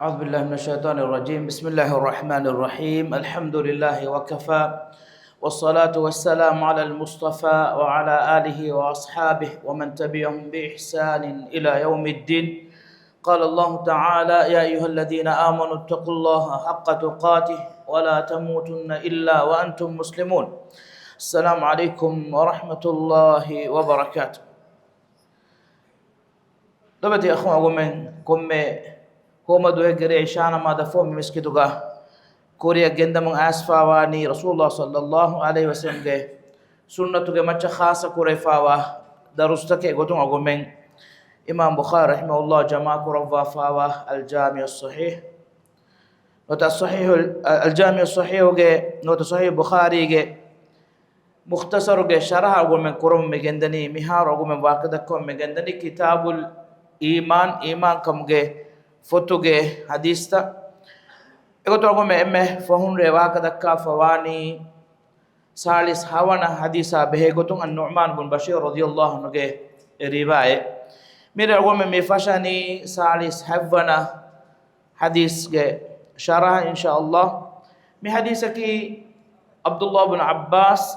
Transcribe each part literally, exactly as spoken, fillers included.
أعوذ بالله من الشيطان الرجيم. بسم الله الرحمن الرحيم. الحمد لله وكفى، والصلاة والسلام على المصطفى وعلى آله وأصحابه ومن تبعهم بإحسان إلى يوم الدين. قال الله تعالى: يا أيها الذين آمنوا اتقوا الله حق تقاته ولا تموتن إلا وأنتم مسلمون. السلام عليكم ورحمة الله وبركاته. ލޮބުވެތި އަޚުން އަގުމެން، ކޮންމެ ހޯމަ ދުވަހެއްގެ ރޭ އިޝާ ނަމާދަށް ފަހު މި މިސްކިތުގަ ކުރިއަށް ގެންދަމުން އައިސްފާވާނީ ރަސޫލުﷲ ޞައްލަﷲ ޢަލައިހި ވަސައްލަމްގެ ސުންނަތުގެ މައްޗަށް ޚާއްޞަ ކުރެވިފާވާ ދަރުސްތަކެއް ގޮތުން އަގުމެން އިމާމް ބުޚާރީ ރަޙިމަހުﷲ ޖަމާ ކުރައްވާފާވާ އަލްޖާމިޢުއްޞަޙީޙް ނުވަތަ ޞަޙީޙުލް، އަލްޖާމިޢުއްޞަޙީޙުގެ ނުވަތަ ޞަޙީޙު ބުޚާރީގެ މުޚްތަޞަރުގެ ޝަރަޙަ އަގުމެން ކުރަމުން މި ގެންދަނީ، މިހާރު އަގުމެން ވާހަކަ ދައްކަމުން މި ގެންދަނީ ކިތާބުލް އީމާން، އީމާންކަމުގެ ފޮތުގެ ޙަދީޘްތައް. އެގޮތުން އަގުމެން އެންމެ ފަހުން ރޭ ވާހަކަ ދައްކާފަ ވާނީ ސާޅީސް ހަވަނަ ޙަދީޘާ ބެހޭ ގޮތުން އައްނުޢުމާން ބުން ބަޝީރު ރަޟިޔަﷲ ޢަންހުގެ ރިވާޔަތް. މިރޭ އަގުމެން މި ފަށަނީ ސާޅީސް ހަތްވަނަ ޙަދީޘްގެ ޝަރަޙަ، އިންޝާﷲ. މި ޙަދީޘަކީ ޢަބްދުﷲ ބުން ޢައްބާސް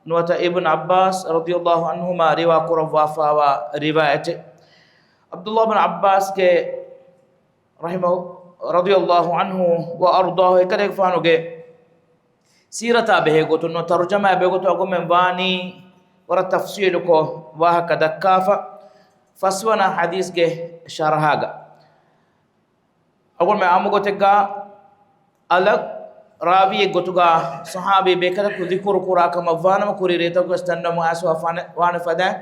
ނުވަތަ އިބްނު ޢައްބާސް ރަޟިޔަﷲ ޢަންހުމާ ރިވާ ކުރައްވާފާވާ ރިވާޔަތެއް. ޢަބްދުﷲ ބުން ޢައްބާސްގެ ރަޙިމަ، ރަޟިޔަﷲ ޢަންހު ވައަރްޟާހު، އެކަލޭގެފާނުގެ ސީރަތާ ބެހޭ ގޮތުން ނުވަތަ ތަރުޖަމާ ބެހޭ ގޮތުން އަގުމެން ވާނީ ވަރަށް ތަފްޞީލުކޮށް ވާހަކަ ދައްކާފަ، ފަސްވަނަ ޙަދީޘްގެ ޝަރަޙާގަ. އަގުން މި އާއްމު ގޮތެއްގަ އަލަށް ރާވީއެއް ގޮތުގަ ޞަޙާބީ ބޭކަލަކު ޛިކުރު ކުރާ ކަމަށް ވާނަމަ، ކުރީ ރޭތަކުވެސް ދަންނަމުން އައިސްފާ ވާނެ ފަދައިން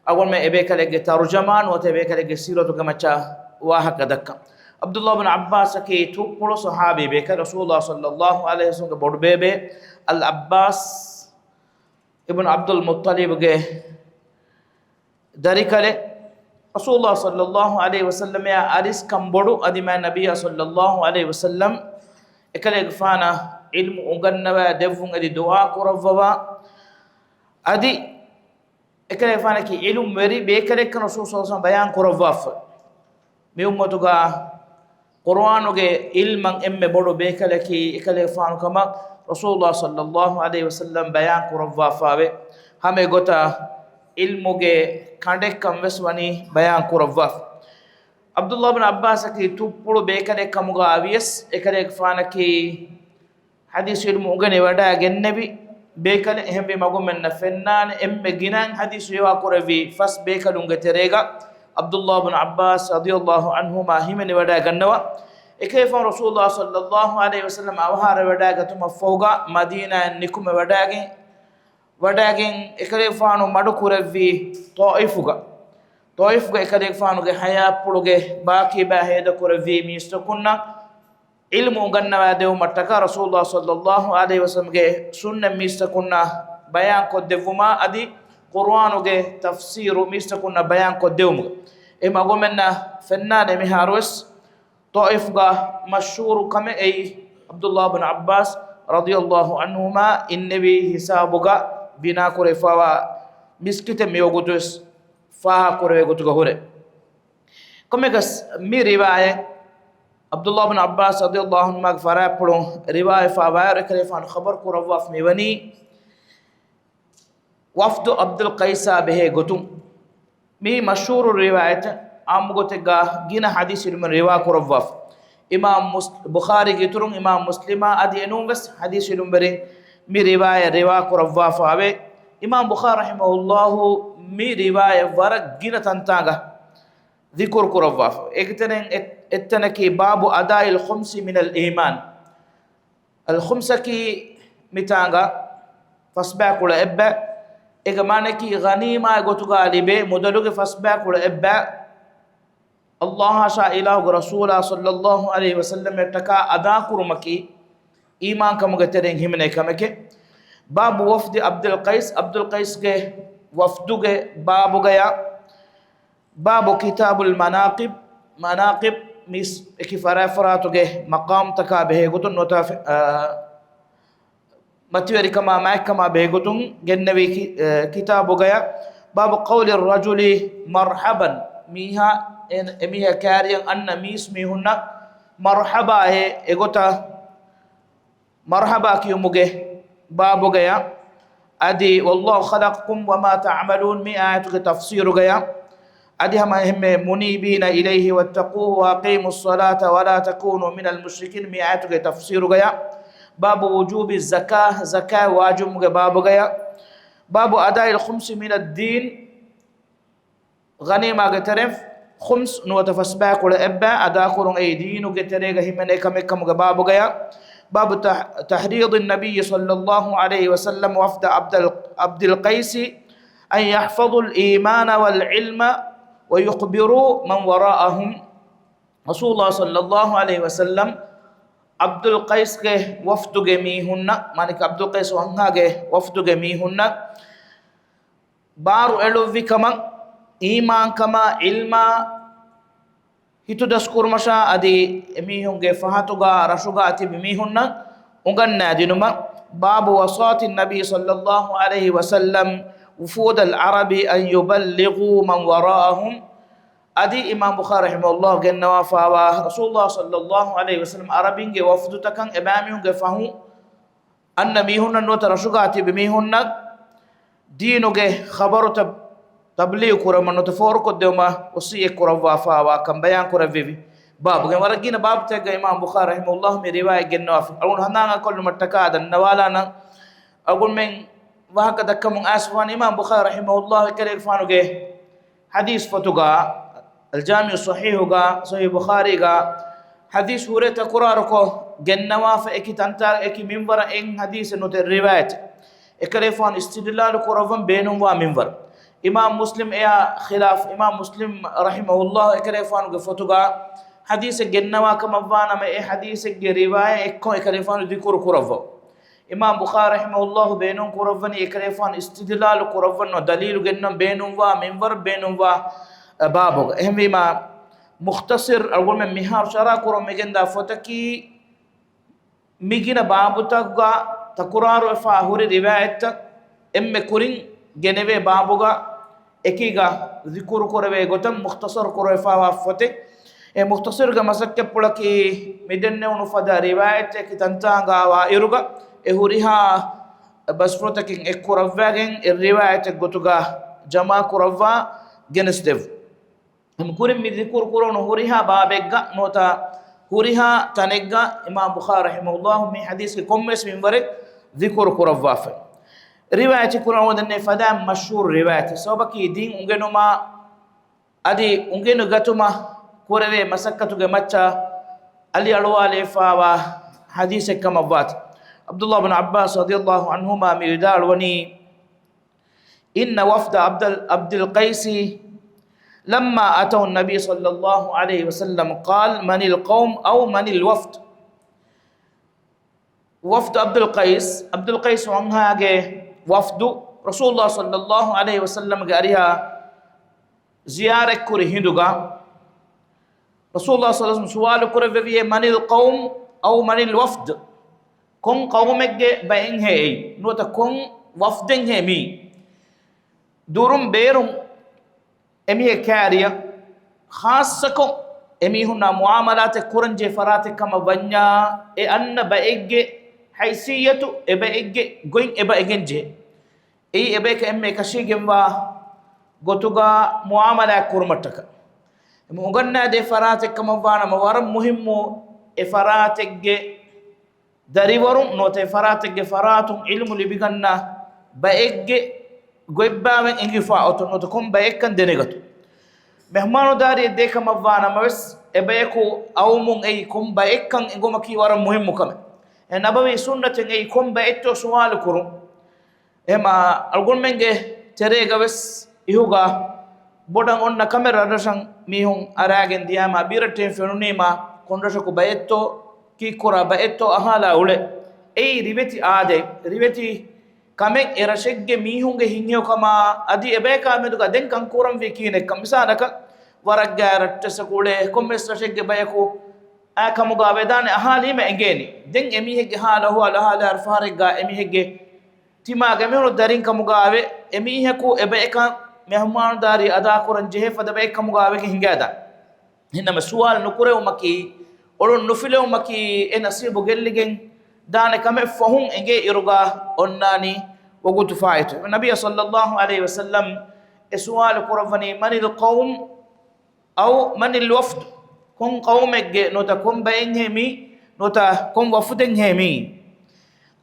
އަގުން މި އެބޭކަލެއްގެ ތަރުޖަމާ ނުވަތަ އެބޭކަލެއްގެ ސީރަތުގެ މައްޗަށް ވާހަކަ ދައްކަން. ޢަބްދުﷲ ބިން ޢައްބާސަކީ ތުއްޕުޅު ޞަޙާބީ ބޭކަލެއް، ރަސޫލުﷲ ޞައްލަﷲ ޢަލައިހި ވަސައްލަމްގެ ބޮޑުބޭބެ އަލް ޢައްބާސް އިބްނު ޢަބްދުލް މުއްޠަލިބްގެ ދަރިކަލެއް. ރަސޫލުﷲ ޞައްލަﷲ ޢަލައިހި ވަސައްލަމަށް އަރިސް ކަންބޮޑު އަދި މާތް ނަބިއްޔާ ޞައްލަﷲ ޢަލައިހި ވަސައްލަމް އެކަލޭގެފާނަށް ޢިލްމު އުނގަންނަވައި ދެއްވުން އަދި ދުޢާ ކުރައްވަވާ އަދި އެކަލޭގެފާނަކީ ޢިލްމުވެރި ބޭކަލެއްކަން ރަސޫލު ޞައްލަﷲ ޢަލައިހި ވަސައްލަމް ބަޔާން ކުރައްވާފަ. މި އުއްމަތުގަ ޤުރުއާނުގެ ޢިލްމަށް އެންމެ ބޮޑު ބޭކަލަކީ އެކަލޭގެފާނު ކަމަށް ރަސޫލުﷲ ޞައްލަﷲ ޢަލައިހި ވަސައްލަމް ބަޔާން ކުރައްވާފައެވެ. ހަމަ އެގޮތަށް ޢިލްމުގެ ކަނޑެއްކަން ވެސް ވަނީ ބަޔާން ކުރައްވާފަ. ޢަބްދުﷲ ބިން ޢައްބާސަކީ ތުއްޕުޅު ބޭކަލެއް ކަމުގައި ވިޔަސް، އެކަލޭގެފާނަކީ ޙަދީޘް ޢިލްމު އުނގެނި ވަޑައިގެންނެވި ބޭކަލެއް. އެހެންވީމަ އަގުމެންނަށް ފެންނާނެ އެންމެ ގިނައިން ޙަދީޘް ރިވާ ކުރެއްވި ފަސް ބޭކަލުންގެ ތެރޭގަ ޢަބްދުﷲ ބިން ޢައްބާސް ރަޟިޔަﷲ ޢަންހުމާ ހިމެނިވަޑައިގަންނަވާ. އެކަލޭގެފާނު ރަސޫލުﷲ ޞައްލަﷲ ޢަލައިހި ވަސައްލަމް އަވަހާރަވެވަޑައިގަތުމަށްފަހުގަ މަދީނާއިން ނިކުމެވަޑައިގެން، ވަޑައިގެން އެކަލޭގެފާނު މަޑުކުރެއްވީ ޠާއިފުގަ. ޠާއިފުގަ އެކަލޭގެފާނުގެ ޙަޔާތްޕުޅުގެ ބާކީބައި ހޭދަކުރެއްވީ މީސްތަކުންނަށް ޢިލްމު އުނގަންނަވައިދެއްވުމަށްޓަކާ ރަސޫލުﷲ ޞައްލަﷲ ޢަލައިހި ވަސައްލަމްގެ ސުންނަތް މީސްތަކުންނަށް ބަޔާންކޮށްދެއްވުމާ އަދި ޤުރުއާނުގެ ތަފްސީރު މީސްތަކުންނަށް ބަޔާންކޮށްދެވުމުގަ. އެހެން އަގުމެންނަށް ފެންނާނެ މިހާރުވެސް ޠާއިފުގަ މަޝްހޫރު ކަމެއް އެއީ ޢަބްދުﷲ ބިން ޢައްބާސް ރަޟިޔަﷲ ޢަންހުމާ އިންނެވި ހިސާބުގަ ބިނާކުރެވިފައިވާ މިސްކިތެއް މިވަގުތުވެސް ފާހަގަކުރެވޭ ގޮތުގަ ހުރޭ. ކޮންމެއަކަސް މި ރިވާޔަތް ޢަބްދުﷲ ބިން ޢައްބާސް ރަޟިޔަﷲ ޢަންހުމާގެ ފަރާތްޕުޅުން ރިވާޔަތް ފާވާއިރު އެކަލޭގެފާނު ޚަބަރު ކުރައްވާފަ މިވަނީ ވަފްދު ޢަބްދުލް ޤައިސާ ބެހޭ ގޮތުން. މީ މަޝްހޫރު ރިވާޔަތެއް، ޢާއްމު ގޮތެއްގަ ގިނަ ޙަދީޘް ޢިލްމުވެރިން ރިވާ ކުރައްވާފަ. އިމާމް މުސް-، ބުޚާރީގެ އިތުރުން އިމާމް މުސްލިމާ އަދި އެނޫން ވެސް ޙަދީޘް ޢިލްމުވެރިން މި ރިވާޔަތް ރިވާ ކުރައްވާފައެވެ. އިމާމް ބުޚާރީ ރަޙިމަހުﷲ މި ރިވާޔަތް ވަރަށް ގިނަ ތަންތާނގަ ޛިކުރު ކުރައްވާފަ. އޭގެ ތެރެއިން އެ-، އެއްތަނަކީ باب أداء الخمس من الإيمان. އަލްޚުމްސަކީ މިތާނގަ ފަސްބައިކުޅަ އެއްބައި. އޭގެ މާނައަކީ ޣަނީމާ ގޮތުގަ ލިބޭ މުދަލުގެ ފަސްބައިކުޅަ އެއްބައި. ﷲ އާ ޝާ އިލާހުގެ ރަސޫލާ ޞައްލަﷲ ޢަލައިހި ވަސައްލަމަށްޓަކާ އަދާކުރުމަކީ އީމާންކަމުގެ ތެރެއިން ހިމެނޭ ކަމެކޭ. باب وفد عبد القيس، ޢަބްދުލް ޤައިސްގެ ވަފްދުގެ ބާބުގަޔާ. باب كتاب المناقب، މަނާޤިބް މީސް އެކި ފަރާތްފަރާތުގެ މަޤާމްތަކާ ބެހޭ ގޮތުން ނުވަތަ، އާ، މަތިވެރިކަމާ މާތްކަމާ ބެހޭ ގޮތުން ގެންނެވި ކި-، އާ، ކިތާބުގަޔަށް. باب قول الرجل مرحبا، މީހާ، އެ-، އެމީހާ ކާރިޔަށް އަންނަ މީސް މީހުންނަށް މަރްޙަބާއޭ އެގޮތަށް މަރްޙަބާ ކިޔުމުގެ ބާބުގަޔަށް. އަދި والله خلقكم وما تعملون މި އާޔަތުގެ ތަފްސީރުގަޔަށް. އަދި ހަމަ އެހެންމެ منيبين إليه واتقوه وأقيموا الصلاة ولا تكونوا من المشركين މި އާޔަތުގެ ތަފްސީރުގަޔަށް. باب وجوب الزكاة ޒަކާތް ވާޖިބުގެ ބާބުގަޔަށް. باب أداء الخمس من الدين ޣަނީމާގެ ތެރެއިން ޚުމްސް ނުވަތަ ފަސްބައިކުޅަ އެއްބައި އަދާކުރުން އެއީ ދީނުގެ ތެރޭގަ ހިމެނޭ ކަމެއްކަމުގެ ބާބުގަޔަށް. باب تح-، تحريض النبي صلى الله عليه وسلم وفد عبد ال-، عبد القيس أن يحفظوا الإيمان والعلم ويخبروا من وراءهم. ރަސޫލުﷲ ޞައްލަﷲ ޢަލައިހި ވަސައްލަމް ޢަބްދުލް ޤައިސްގެ ވަފްދުގެ މީހުންނަށް، މާނައީ ޢަބްދުލް ޤައިސް ވަންހާގެ ވަފްދުގެ މީހުންނަށް ބާރު އެޅުއްވި ކަމަށް، އީމާންކަމާ، ޢިލްމާ، ހިތުދަސްކުރުމަށާ އަދި އެމީހުންގެ ފަހަތުގާ ރަށުގާ ތިބި މީހުންނަށް އުނގަންނާދިނުމަށް. باب وصاية النبي صلى الله عليه وسلم وفود العرب أن يبلغوا من وراءهم. އަދި އިމާމް ބުޚާރީ ރަޙިމަހުﷲ ގެންނަވާފާވާ، ރަސޫލުﷲ ޞައްލަﷲ ޢަލައިހި ވަސައްލަމް ޢަރަބިންގެ ވަފްދުތަކަށް އެބައިމީހުންގެ ފަހުން އަންނަ މީހުންނަށް ނުވަތަ ރަށުގާ ތިބި މީހުންނަށް ދީނުގެ ޚަބަރުތައް ތަބްލީޣު ކުރަމުން ނުވަތަ ފޯރުކޮށްދެވުމަށް ވަޞިއްޔަތް ކުރައްވާފާވާކަން ބަޔާން ކުރެއްވެވި ބާބުގެ. ވަރަށް ގިނަ ބާބުތަކެއްގަ އިމާމް ބުޚާރީ ރަޙިމަހުﷲ މި ރިވާޔަތް ގެންނަވާފަ. އަޅުގަނޑު ހަނދާން ކޮށްލުމަށްޓަކާ އަދި ނަވާލާނަން އަޅުގަނޑުމެން ވާހަކަ ދައްކަމުން އައިސްފާނެ އިމާމް ބުޚާރީ ރަޙިމަހުﷲ އެކަލޭގެފާނުގެ ޙަދީޘް ފޮތުގާ، އަލްޖާމިޢު ޞަޙީޙުގާ، ޞަޙީޙު ބުޚާރީގާ ޙަދީޘް ހުރެ ތަކުރާރުކޮށް ގެންނަވާފަ، އެކި ތަންތާ އެކި މިންވަރަށް އެއް ޙަދީޘެއް ނުވަތަ ރިވާޔަތެއް އެކަލޭފާނު އިސްތިދްލާލު ކުރައްވަން ބޭނުންވާ މިންވަރު. އިމާމް މުސްލިމް އެއާ ޚިލާފް، އިމާމް މުސްލިމް ރަޙިމަހުﷲ އެކަލޭފާނުގެ ފޮތުގާ ޙަދީޘެއް ގެންނަވާ ކަމަށްވާނަމަ، އެ ޙަދީޘެއްގެ ރިވާޔަތް އެއްކޮށް އެކަލޭފާނު ޛިކުރު ކުރައްވަ. އިމާމް ބުޚާރީ ރަޙިމަހުﷲ ބޭނުން ކުރައްވަނީ އެކަލޭފާނު އިސްތިދްލާލު ކުރައްވަން ނުވަތަ ދަލީލު ގެންނަން ބޭނުންވާ މިންވަރު ބޭނުންވާ ބާބުގަ. އެހެންވީމާ، މުޚްތަޞަރު އަޅުގަނޑުމެން މިހާރު ޝަރަޙަ ކުރަން މިގެންދާ ފޮތަކީ، މިގިނަ ބާބުތަކުގަ ތަކުރާރުވެފާ ހުރި ރިވާޔަތްތައް އެންމެ ކުރިން ގެނެވޭ ބާބުގަ އެކީގަ ޛިކުރު ކުރެވޭ ގޮތަށް މުޚްތަޞަރު ކުރެވިފާވާ ފޮތެއް. އެ މުޚްތަޞަރުގެ މަސައްކަތްޕުޅަކީ މިދެންނެވުނު ފަދަ ރިވާޔަތްތަކެއް ތަންތާނގަ އާވާ އިރުގަ، އެ ހުރިހާ ބަސްފުޅުތަކެއް އެއްކުރައްވާގެން އެއް ރިވާޔަތެއް ގޮތުގަ ޖަމާކުރައްވާ ގެނެސްދެއްވުން. ކުރިން މި ޛިކުރު ކުރުނު ހުރިހާ ބާބެއްގަ ނުވަތަ ހުރިހާ ތަނެއްގަ އިމާމް ބުޚާރީ ރަޙިމަހުﷲ މި ޙަދީޘްގެ ކޮންމެސް މިންވަރެއް ޛިކުރު ކުރައްވާފަ. ރިވާޔަތެއް ކުރަން އޮންނަ ފަދަ މަޝްހޫރު ރިވާޔަތެއް. ސަބަބަކީ ދީން އުނގެނުމާ އަދި އުނގެނުގަތުމަށް ކުރެވޭ މަސައްކަތުގެ މައްޗަށް އަލި އަޅުވާލެވިފާވާ ޙަދީޘެއް ކަމަށްވާތީ. ޢަބްދުﷲ ބިން ޢައްބާސް ރަޟިޔަﷲ ޢަންހުމާ މި ވިދާޅުވަނީ، إن وفد عبد ال-، عبد القيس لما أتوا النبي صلى الله عليه وسلم قال من القوم أو من الوفد؟ ވަފްދު ޢަބްދުލް ޤައިސް، ޢަބްދުލް ޤައިސް ވަންހާގެ ވަފްދު ރަސޫލުﷲ ޞައްލަﷲ ޢަލައިހި ވަސައްލަމްގެ އަރިހަށް ޒިޔާރަތްކުރި ހިނދުގަ، ރަސޫލުﷲ ޞައްލަﷲ ޢަލައިހި ވަސައްލަމް ސުވާލު ކުރެއްވެވިއޭ، من القوم أو من الوفد؟ ކޮން ޤައުމެއްގެ ބައެއްހޭ އެއީ؟ ނުވަތަ ކޮން ވަފްދެއްހޭ މީ؟ ދުރުން ބޭރުން އެމީހެއް ކައިރިއަށް، ޚާއްޞަކޮށް އެމީހުންނާ މުޢާމަލާތެއް ކުރަންޖެހޭ ފަރާތެއް ކަމަށް ވަންޏާ، އެ އަންނަ ބައެއްގެ ހައިސިއްޔަތު، އެ ބައެއްގެ ގޮތް އެބަ އެނގެންޖެހޭ. އެއީ އެބަޔަކަށް އެންމެ އެކަށީގެންވާ ގޮތުގަ މުޢާމަލާތް ކުރުމަށްޓަކަ. އެމަ އުނގަންނާދޭ ފަރާތެއް ކަމަށްވާނަމަ، ވަރަށް މުހިއްމު އެ ފަރާތެއްގެ ދަރިވަރުން ނުވަތަ އެ ފަރާތެއްގެ ފަރާތުން ޢިލްމު ލިބިގަންނަ ބައެއްގެ ގޮތްބާވެން އެނގިފާ އޮތުން ނުވަތަ ކޮން ބައެއްކަން ދެނެގަތުން. މެހުމާނުދާރީއެއް ދޭ ކަމަށްވާނަމަވެސް، އެބަޔަކު އައުމުން އެއީ ކޮން ބައެއްކަން އެނގުމަކީ ވަރަށް މުހިއްމު ކަމެއް. އެ ނަބަވީ ސުންނަތެއް އެއީ ކޮން ބައެއްތޯ ސުވާލު ކުރުން. އެހެމާ އަޅުގަނޑުމެންގެ ތެރޭގަވެސް އިހުގަ ބޮޑަށް އޮންނަ ކަމެއް ރަށްރަށަށް މީހުން އަރާގެން ދިޔާމާ ބީރައްޓެހިން ފެނުނީމާ، ކޮންރަށަކު ބައެއްތޯ، ކީއްކުރާ ބައެއްތޯ އަހާލާ އުޅެ. އެއީ ރިވެތި އާދައެއް، ރިވެތި ކަމެއް އެ ރަށެއްގެ މީހުންގެ ހިތްހެޔޮކަމާ އަދި އެބަޔަކާ މެދުގަ ދެން ކަންކުރަންވީ ކިހިނެއްކަން. މިސާލަކަށް ވަރަށް ގާތް ރަށްޓެއްސަކު އުޅޭ ކޮންމެސް ރަށެއްގެ ބަޔަކު އާ ކަމުގަ ވެދާނެ އަހާލީމަ އެނގޭނީ. ދެން އެމީހެއްގެ ހާލު އަހުވާލު އަހާލާއިރު ފަހަރެއްގަ އެމީހެއްގެ ތިމާގެ މިހުރު ދަރިން ކަމުގައިވެ، އެމީހަކު އެބަޔަކަށް މެހުމާނުދާރީ އަދާކުރަން ޖެހޭ ފަދަ ބައެއް ކަމުގައިވެގެން ހިނގާދާނެ. އެހެންނަމަ ސުވާލު ނުކުރެވުމަކީ އޮޅުން ނުފިލުވުމަކީ އެ ނަސީބު ގެއްލިގެން ދާނެ ކަމެއް ފަހުން އެނގޭ އިރުގަ އޮންނާނީ ވަގުތު ފާއިތު. ނަބިއްޔާ ޞައްލައްލާހު ޢަލައިހި ވަސައްލަމް އެ ސުވާލު ކުރައްވަނީ، "މަނިލް ޤައުމް އައު މަނިލް ވަފްދު؟" ކޮން ޤައުމެއްގެ ނުވަތަ ކޮން ބައެއްހޭ މީ ނުވަތަ ކޮން ވަފުދެއްހޭ މީ؟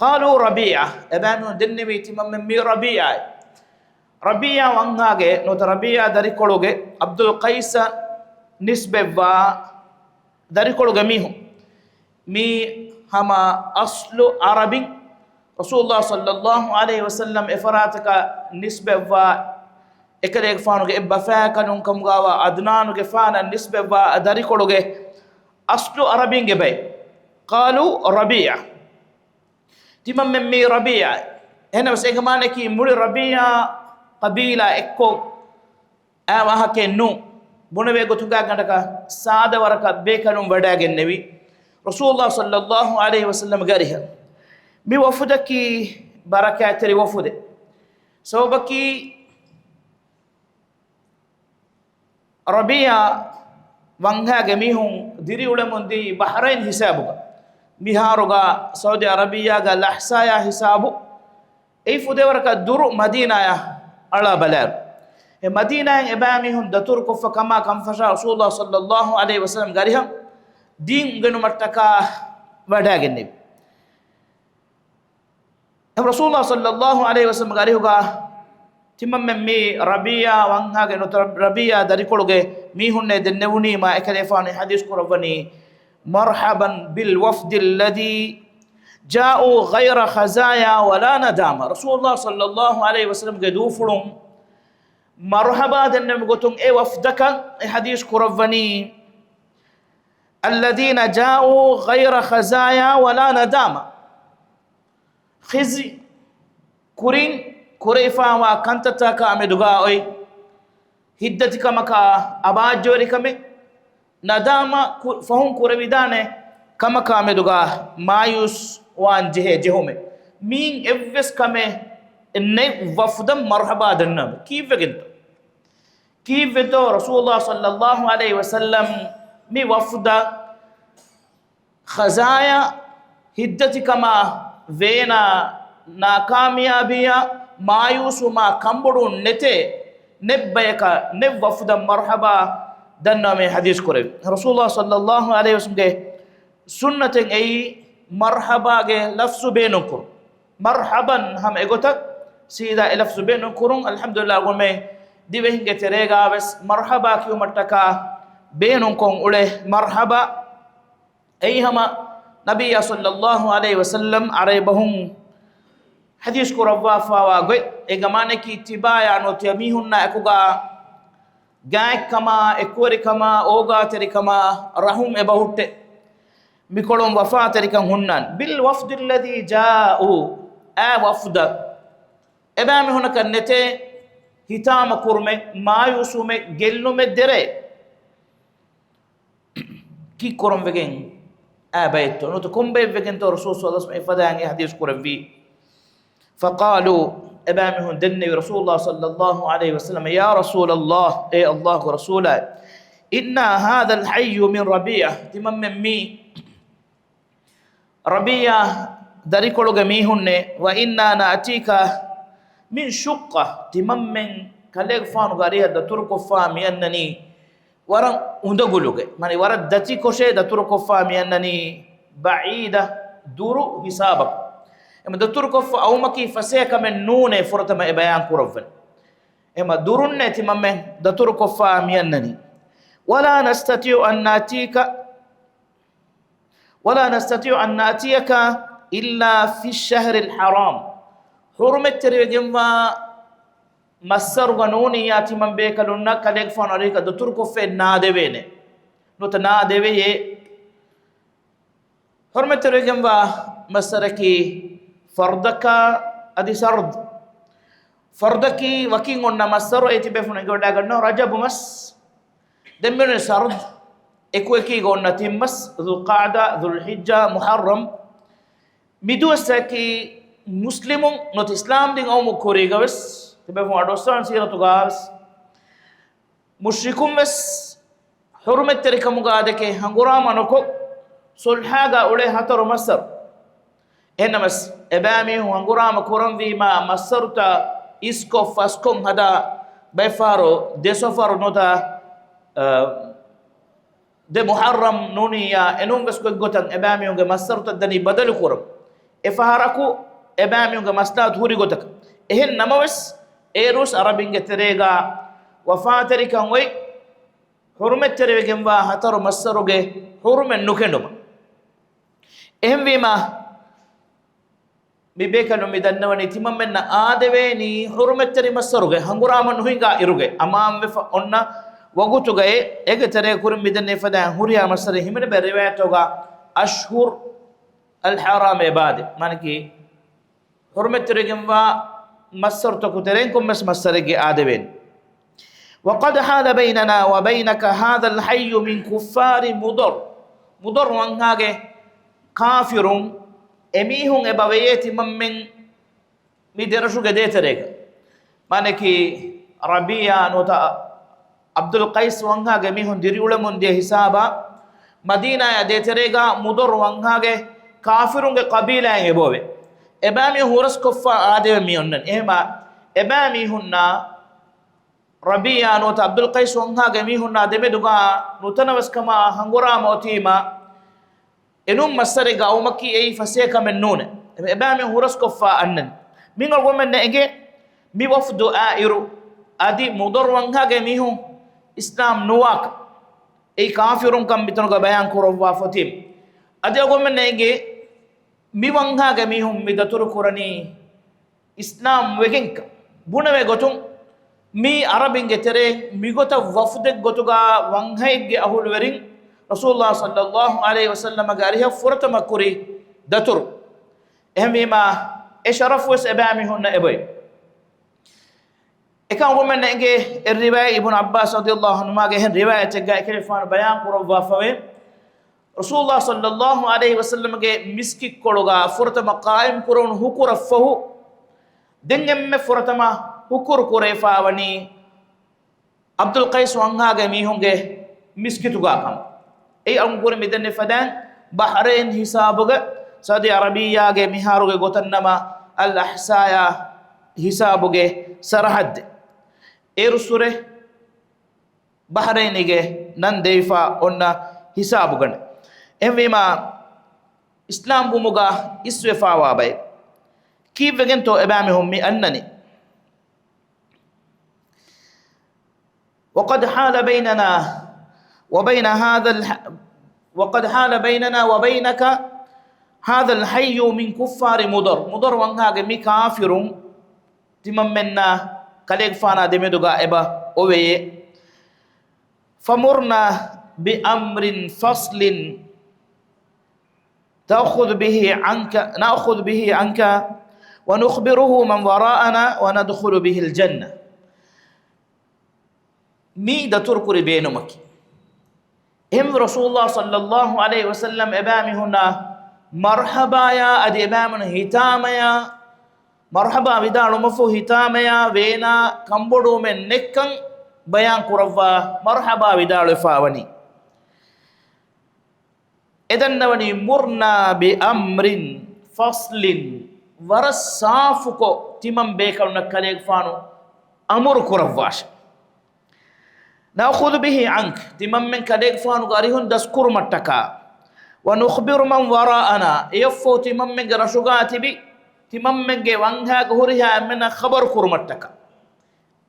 ޤާލޫ ރަބީޢާ. އެބައިމީހުން ދެންނެވީ ތިމަންމެން މީ ރަބީޢާއޭ. ރަބީޢާ ވަންހާގެ ނުވަތަ ރަބީޢާ ދަރިކޮޅުގެ ޢަބްދުލް ޤައިސަށް ނިސްބަތްވާ ދަރިކޮޅުގެ މީހުން. މީ ހަމަ އަސްލު ޢަރަބިން ރަސޫލުﷲ ޞައްލައްލާހު ޢަލައިހި ވަސައްލަމް އެފަރާތަކަށް ނިސްބަތްވާ އެކަލޭގެފާނުގެ އެއްބަފައިން ކަނުން ކަމުގައިވާ ޢަދްނާނުގެފާނަށް ނިސްބަތްވާ ދަރިކޮޅުގެ އަސްލު ޢަރަބިންގެ ބައެއް. ޤާލޫ ރަބީޢާ. ތިމަންމެން މީ ރަބީޢާ. އެހެނަސް އޭގެ މާނައަކީ މުޅި ރަބީޢާ ޤަބީލާ އެއްކޮށް އާ ވާހަކައެއް ނޫން. ބުނެވޭ ގޮތުގަ ގަނޑަކަށް ސާދަ ވަރަކަށް ބޭކަލުން ވަޑައިގެންނެވި ރަސޫލުﷲ ޞައްލައްލާހު ޢަލައިހި ވަސައްލަމްގެ އަރިހަށް. މި ވަފުދަކީ ބަރަކާތްތެރި ވަފުދެއް. ސަބަބަކީ ރަބީޢާ ވަންހާގެ މީހުން ދިރިއުޅެމުން ދިޔައީ ބަޙްރައިން ހިސާބުގަ. މިހާރުގަ ސައުދީ ޢަރަބިއްޔާގަ ލަޙްސާޔާ ހިސާބު. އެއީ ފުދޭވަރަކަށް ދުރު މަދީނާޔަށް އަޅާ ބަލާއިރު. އެ މަދީނާއިން އެބައިމީހުން ދަތުރުކޮށްފަ ކަމާ ކަންފަށާ ރަސޫލުﷲ ޞައްލައްލާހު ޢަލައިހި ވަސައްލަމްގެ އަރިހަށް ދީން އުނގެނުމަށްޓަކާ ވަޑައިގެންނެވި. އެ ރަސޫލުﷲ ޞައްލައްލާހު ޢަލައިހި ވަސައްލަމްގެ އަރިހުގަ ތިމަންމެން މި ރަބީޢާ ވަންހާގެ ނުވަތަ ރަބީޢާ ދަރިކޮޅުގެ މީހުންނޭ ދެންނެވުނީމާ އެކަލޭފާނު ޙަދީޘް ކުރައްވަނީ، مرحبا بالوفد الذي جاءوا غير خزايا ولا ندامى. ރަސޫލުﷲ ޞައްލައްލާހު ޢަލައިހި ވަސައްލަމްގެ ދޫފުޅުން މަރުޙަބާ ދެންނެވި ގޮތުން އެ ވަފްދަކަށް އެ ޙަދީޘް ކުރައްވަނީ، الذين جاءوا غير خزايا ولا ندامى. ޚިޒްޔު، ކުރިން ކުރެވިފާވާ ކަންތައްތަކާ މެދުގަ އޮތް ހިތްދަތިކަމަކާ އަބާއްޖަވެރިކަމެއް، ނަދާމާ ކު-، ފަހުން ކުރެވިދާނެ ކަމަކާ މެދުގަ މާޔޫސް ވާން ޖެހޭ ޖެހުމެއް. މީން އެއްވެސް ކަމެއް ނެތް ވަފްދަށް މަރުޙަބާ ދަންނަވަން. ކީއްވެގެންތޯ؟ ކީއްވެތޯ ރަސޫލުﷲ ޞައްލައްލާހު ޢަލައިހި ވަސައްލަމް މި ވަފްދަށް ޚަޒާޔާ ހިތްދަތިކަމާ ވޭނާ ނާކާމިޔާބީއާ މާޔޫސްވުމާ ކަންބޮޑުވުން ނެތޭ ނެތް ބަޔަކަށް ނެތް ވަފްދަށް މަރުޙަބާ ދަންނަވަމޭ ޙަދީޘް ކުރެވި. ރަސޫލުﷲ ޞައްލައްލާހު ޢަލައިހި ވަސައްލަމްގެ ސުންނަތެއް އެއީ މަރްޙަބާގެ ލަފްޒު ބޭނުންކުރުން. މަރްޙަބަން ހަމަ އެގޮތަށް ސީދާ އެ ލަފްޒު ބޭނުންކުރުން. އަލްޙަމްދުލިއްލާހް ގުޅުމޭ ދިވެހިންގެ ތެރޭގާވެސް މަރްޙަބާ ކިޔުމަށްޓަކާ ބޭނުންކޮށް އުޅޭ މަރްޙަބާ. އެއީ ހަމަ ނަބިއްޔާ ޞައްލައްލާހު ޢަލައިހި ވަސައްލަމް އަރަބިބަހުން ޙަދީޘް ކުރައްވާފާވާ ގޮތް. އޭގެ މާނައަކީ ތިބާޔާ ނުވަތަ މީހުންނާ އެކުގަ ގާތްކަމާ، އެކުވެރިކަމާ، އޯގާތެރިކަމާ، ރަޙުމް އެބަހުއްޓޭ. މިކޮޅުން ވަފާތެރިކަން ހުންނާނެ. بالوفد الذي جاءوا، އާ ވަފްދަށް އެބައިމީހުންނަކަށް ނެތޭ ހިތާމަ ކުރުމެއް، މާޔޫސްވުމެއް، ގެއްލުމެއް ދެރައެއް. ކީއްކުރަންވެގެން އާ ބައެއްތޯ؟ ނުވަތަ ކޮންބައެއްވެގެންތޯ ރަސޫލު ޞައްލައްލާހު ޢަލައިހި ވަސައްލަމް އެފަދައިން އެ ޙަދީޘް ކުރެއްވީ؟ فقالوا، އެބައިމީހުން ދެންނެވި ރަސޫލުﷲ ޞައްލައްލާހު ޢަލައިހި ވަސައްލަމަށް، يا رسول الله، އޭ ﷲގެ ރަސޫލާ، إنا هذا الحي من ربيعة، ތިމަންމެން މީ ރަބީޢާ ދަރިކޮޅުގެ މީހުންނޭ، وإنا نأتيك من شقة، ތިމަންމެން ކަލޭގެފާނުގެ އަރިހަށް ދަތުރުކޮށްފާ މިއަންނަނީ ވަރަށް އުނދަގުލުގެ، މާނަ ވަރަށް ދަތިކޮށޭ ދަތުރުކޮށްފާ މިއަންނަނީ بعيدة، ދުރު ހިސާބަކު. އެމަ ދަތުރުކޮށްފަ އައުމަކީ ފަސޭހަ ކަމެއް ނޫނޭ ފުރަތަމަ އެ ބަޔާން ކުރައްވަން. އެމަ ދުރުންނޭ ތިމަންމެން ދަތުރުކޮށްފާ މިއަންނަނީ. ولا نستطيع أن نأتيك، ولا نستطيع أن نأتيك إلا في الشهر الحرام. ޙުރުމަތްތެރިވެގެންވާ މައްސަރުގަ ނޫނިއްޔާ ތިމަން ބޭކަލުންނަށް ކަލޭގެފާނު އަރިހަކަށް ދަތުރުކޮށްފައެއް ނާދެވޭނެ. ނުވަތަ ނާދެވެޔޭ. ޙުރުމަތްތެރިވެގެންވާ މައްސަރަކީ ފަރްދަކާ އަދި ސަރްދު. ފަރްދަކީ ވަކިން އޮންނަ މައްސަރު، އެ ތިބޭފުޅުން އެނގިވަޑައިގަންނަވާ ރަޖަބު މަސް. ދެން މިއޮންނަނީ ސަރްދު، އެކުއެކީގަ އޮންނަ ތިން މަސް، ޛުލްޤަޢުދާ، ޛުލްޙިއްޖާ، މުޙައްރަމް. މި ދުވަސްތަކީ މުސްލިމުން ނުވަތަ އިސްލާމްދީން އައުމުގެ ކުރީގަވެސް، ތިބޭފުޅުން އަޑުއައްސަވާން ސީރަތުގަވެސް، މުޝްރިކުންވެސް ޙުރުމަތްތެރިކަމުގާ ދެކެ ހަނގުރާމަ ނުކޮށް، ޞުލްޙާގަ އުޅޭ ހަތަރު މައްސަރު. އެހެންނަމަސް، އެބައިމީހުން ހަނގުރާމަ ކުރަންވީމާ، މައްސަރުތައް އިސްކޮށް ފަސްކޮށް ހަދާ، ބައެއްފަހަރު ދެ ޞަފަރު ނުވަތަ، އަ، ދެ މުޙައްރަމް ނޫނިއްޔާ އެނޫން ވެސް ގޮތްގޮތަށް އެބައިމީހުންގެ މައްސަރުތައް ދަނީ ބަދަލު ކުރަން. އެ ފަހަރަކު އެބައިމީހުންގެ މަސްލަހަތު ހުރި ގޮތަކަށް. އެހެން ނަމަވެސް، އޭރުވެސް އަރަބިންގެ ތެރޭގަ ވަފާތެރިކަން އޮތް ޙުރުމަތްތެރިވެގެންވާ ހަތަރު މައްސަރުގެ ޙުރުމަތް ނުކެނޑުމަށް. އެހެންވީމާ، މި ބޭކަލުން މި ދަންނަވަނީ ތިމަންމެންނަށް އާދެވޭނީ ޙުރުމަތްތެރި މައްސަރުގެ ހަނގުރާމަ ނުހިނގާ އިރުގެ އަމާންވެފަ އޮންނަ ވަގުތުގައި. އޭގެ ތެރޭ ކުރިން މި ދެންނެވި ފަދައިން ހުރިހާ މައްސަރެއް ހިމެނެ ބައެއް ރިވާޔަތުގަ އަޝްހުރު އަލް ޙަރާމޭ ބާދެ، މާނަކީ ޙުރުމަތްތެރިވެގެންވާ މައްސަރުތަކު ތެރެއިން ކޮންމެސް މައްސަރެއްގެ އާދެވޭނެ. وقد حال بيننا وبينك هذا الحي من كفار مضر. މުޟައްރު ވަންހާގެ ކާފިރުން، އެމީހުން އެބަ ވެޔޭ ތިމަންމެން މި ދެރަށުގެ ދޭތެރޭގަ. މާނަކީ ރަބީޢާ ނުވަތަ ޢަބްދުލް ޤައިސް ވަންހާގެ މީހުން ދިރިއުޅެމުން ދިޔަ ހިސާބާ، މަދީނާއާ ދޭތެރޭގަ މުޟައްރު ވަންހާގެ ކާފިރުންގެ ޤަބީލާއިން އެބައޮވޭ. އެބައިމީހުން ހުރަސްކޮށްފަ އާދެވެ މި އޮންނަން. އެހެމާ އެބައިމީހުންނާ ރަބީޢާ ނުވަތަ ޢަބްދުލް ޤައިސް ވަންހާގެ މީހުންނާ ދެމެދުގަ ނުތަނަވަސްކަމާ ހަނގުރާމަ އޮތީމާ، އެނޫން މައްސަރެއްގަ އައުމަކީ އެއީ ފަސޭހަކަމެއް ނޫނޭ. އެބައިމީހުން ހުރަސްކޮށްފަ އަންނަނީ. މި އަޅުގަނޑުމެންނަށް އެނގޭ މި ވަފްދު އާއިރު އަދި މުޟައްރު ވަންހާގެ މީހުން އިސްލާމް ނުވާކަން. އެއީ ކާފިރުންކަން މިތަނުގަ ބަޔާން ކުރައްވާފަ އޮތީމަ. އަދި އަޅުގަނޑުމެންނަށް އެނގޭ މި ވަންހާގެ މީހުން މި ދަތުރު ކުރަނީ އިސްލާމް ވެގެންކަން ބުނެވޭ ގޮތުން، މީ އަރަބިންގެ ތެރެއިން މިގޮތަށް ވަފްދެއް ގޮތުގަ ވަންހައެއްގެ އަހުލުވެރިން ރަސޫލުﷲ ޞައްލަﷲ ޢަލައިހި ވަސައްލަމަގެ އަރިހަށް ފުރަތަމަ ކުރި ދަތުރު. އެހެންވީމާ، އެ ޝަރަފުވެސް އެބައިމީހުންނަށް އެބައޮތް. އެކަމަކު އަޅުގަނޑުމެންނަށް އެނގޭ އެއް ރިވާޔަތް އިބްނު ޢައްބާސް ރަޟިޔަﷲ ޢަންހުމާގެ އެހެން ރިވާޔަތެއްގަ އެކަލޭގެފާނު ބަޔާން ކުރައްވާފަވޭ، ރަސޫލުﷲ ޞައްލަﷲ ޢަލައިހި ވަސައްލަމަގެ މިސްކިތްކޮޅުގަ ފުރަތަމަ ޤާއިމް ކުރެވުނު ހުކުރަށްފަހު، ދެން އެންމެ ފުރަތަމަ ހުކުރު ކުރެވިފަވަނީ ޢަބްދުލް ޤައިސް ވަންހާގެ މީހުންގެ މިސްކިތުގަ ކަމަށް. އެއީ އަޅުގަނޑު ކުރިން މިދެންނެވި ފަދައިން ބަޙްރައިން ހިސާބުގަ، ސައުދީ ޢަރަބިއްޔާގެ މިހާރުގެ ގޮތަށް ނަމަ އަލް އަޙްސާޔާ ހިސާބުގެ ސަރަޙައްދެއް. އޭރުއްސުރެ ބަޙްރައިންގެ ނަން ދެވިފަ އޮންނަ ހިސާބުގަނޑެއް. އެހެންވީމާ، އިސްލާމް ވުމުގަ އިސްވެފަވާ ބައެއް ކީއްވެގެންތޯ އެބައިމީހުން މި އަންނަނީ؟ وقد حال بيننا وبين هذا الح-، وقد حال بيننا وبينك هذا الحي من كفار مضر. މުޟައްރު ވަންހާގެ މި ކާފިރުން ތިމަންމެންނާ ކަލޭގެފާނާ ދެމެދުގަ އެބަ އޮވެޔޭ. فمرنا بأمر فصل تأخذ به عنك، نأخذ به عنك ونخبره من وراءنا وندخل به الجنة. މީ ދަތުރުކުރި ބޭނުމަކީ. އެހެންވެ ރަސޫލުﷲ ޞައްލަﷲ ޢަލައިހި ވަސައްލަމް އެބައިމީހުންނާ މަރްޙަބާޔާ އަދި އެބައިމީހުން ހިތާމަޔާ، މަރްޙަބާ ވިދާޅުވުމަށްފަހު ހިތާމަޔާ ވޭނާ ކަންބޮޑުވުމެއް ނެތްކަން ބަޔާން ކުރައްވާ މަރްޙަބާ ވިދާޅުވެފަ ވަނީ. އެ ދަންނަވަނީ، مُرْنَا بِأَمْرٍ فَصْلٍ، ވަރަށް ސާފުކޮށް ތިމަން ބޭކަލުންނަށް ކަލޭގެފާނު އަމުރު ކުރައްވާށެ. نَأْخُذُ بِهِ عَنْكَ، ތިމަންމެން ކަލޭގެފާނުގެ އަރިހުން ދަސްކުރުމަށްޓަކާ، وَنُخْبِرُ مَنْ وَرَاءَنَا، އެއަށްފަހު ތިމަންމެންގެ ރަށުގާ ތިބި، ތިމަންމެންގެ ވަންހާގެ ހުރިހާ އެންމެންނަށް ޚަބަރު ކުރުމަށްޓަކާ.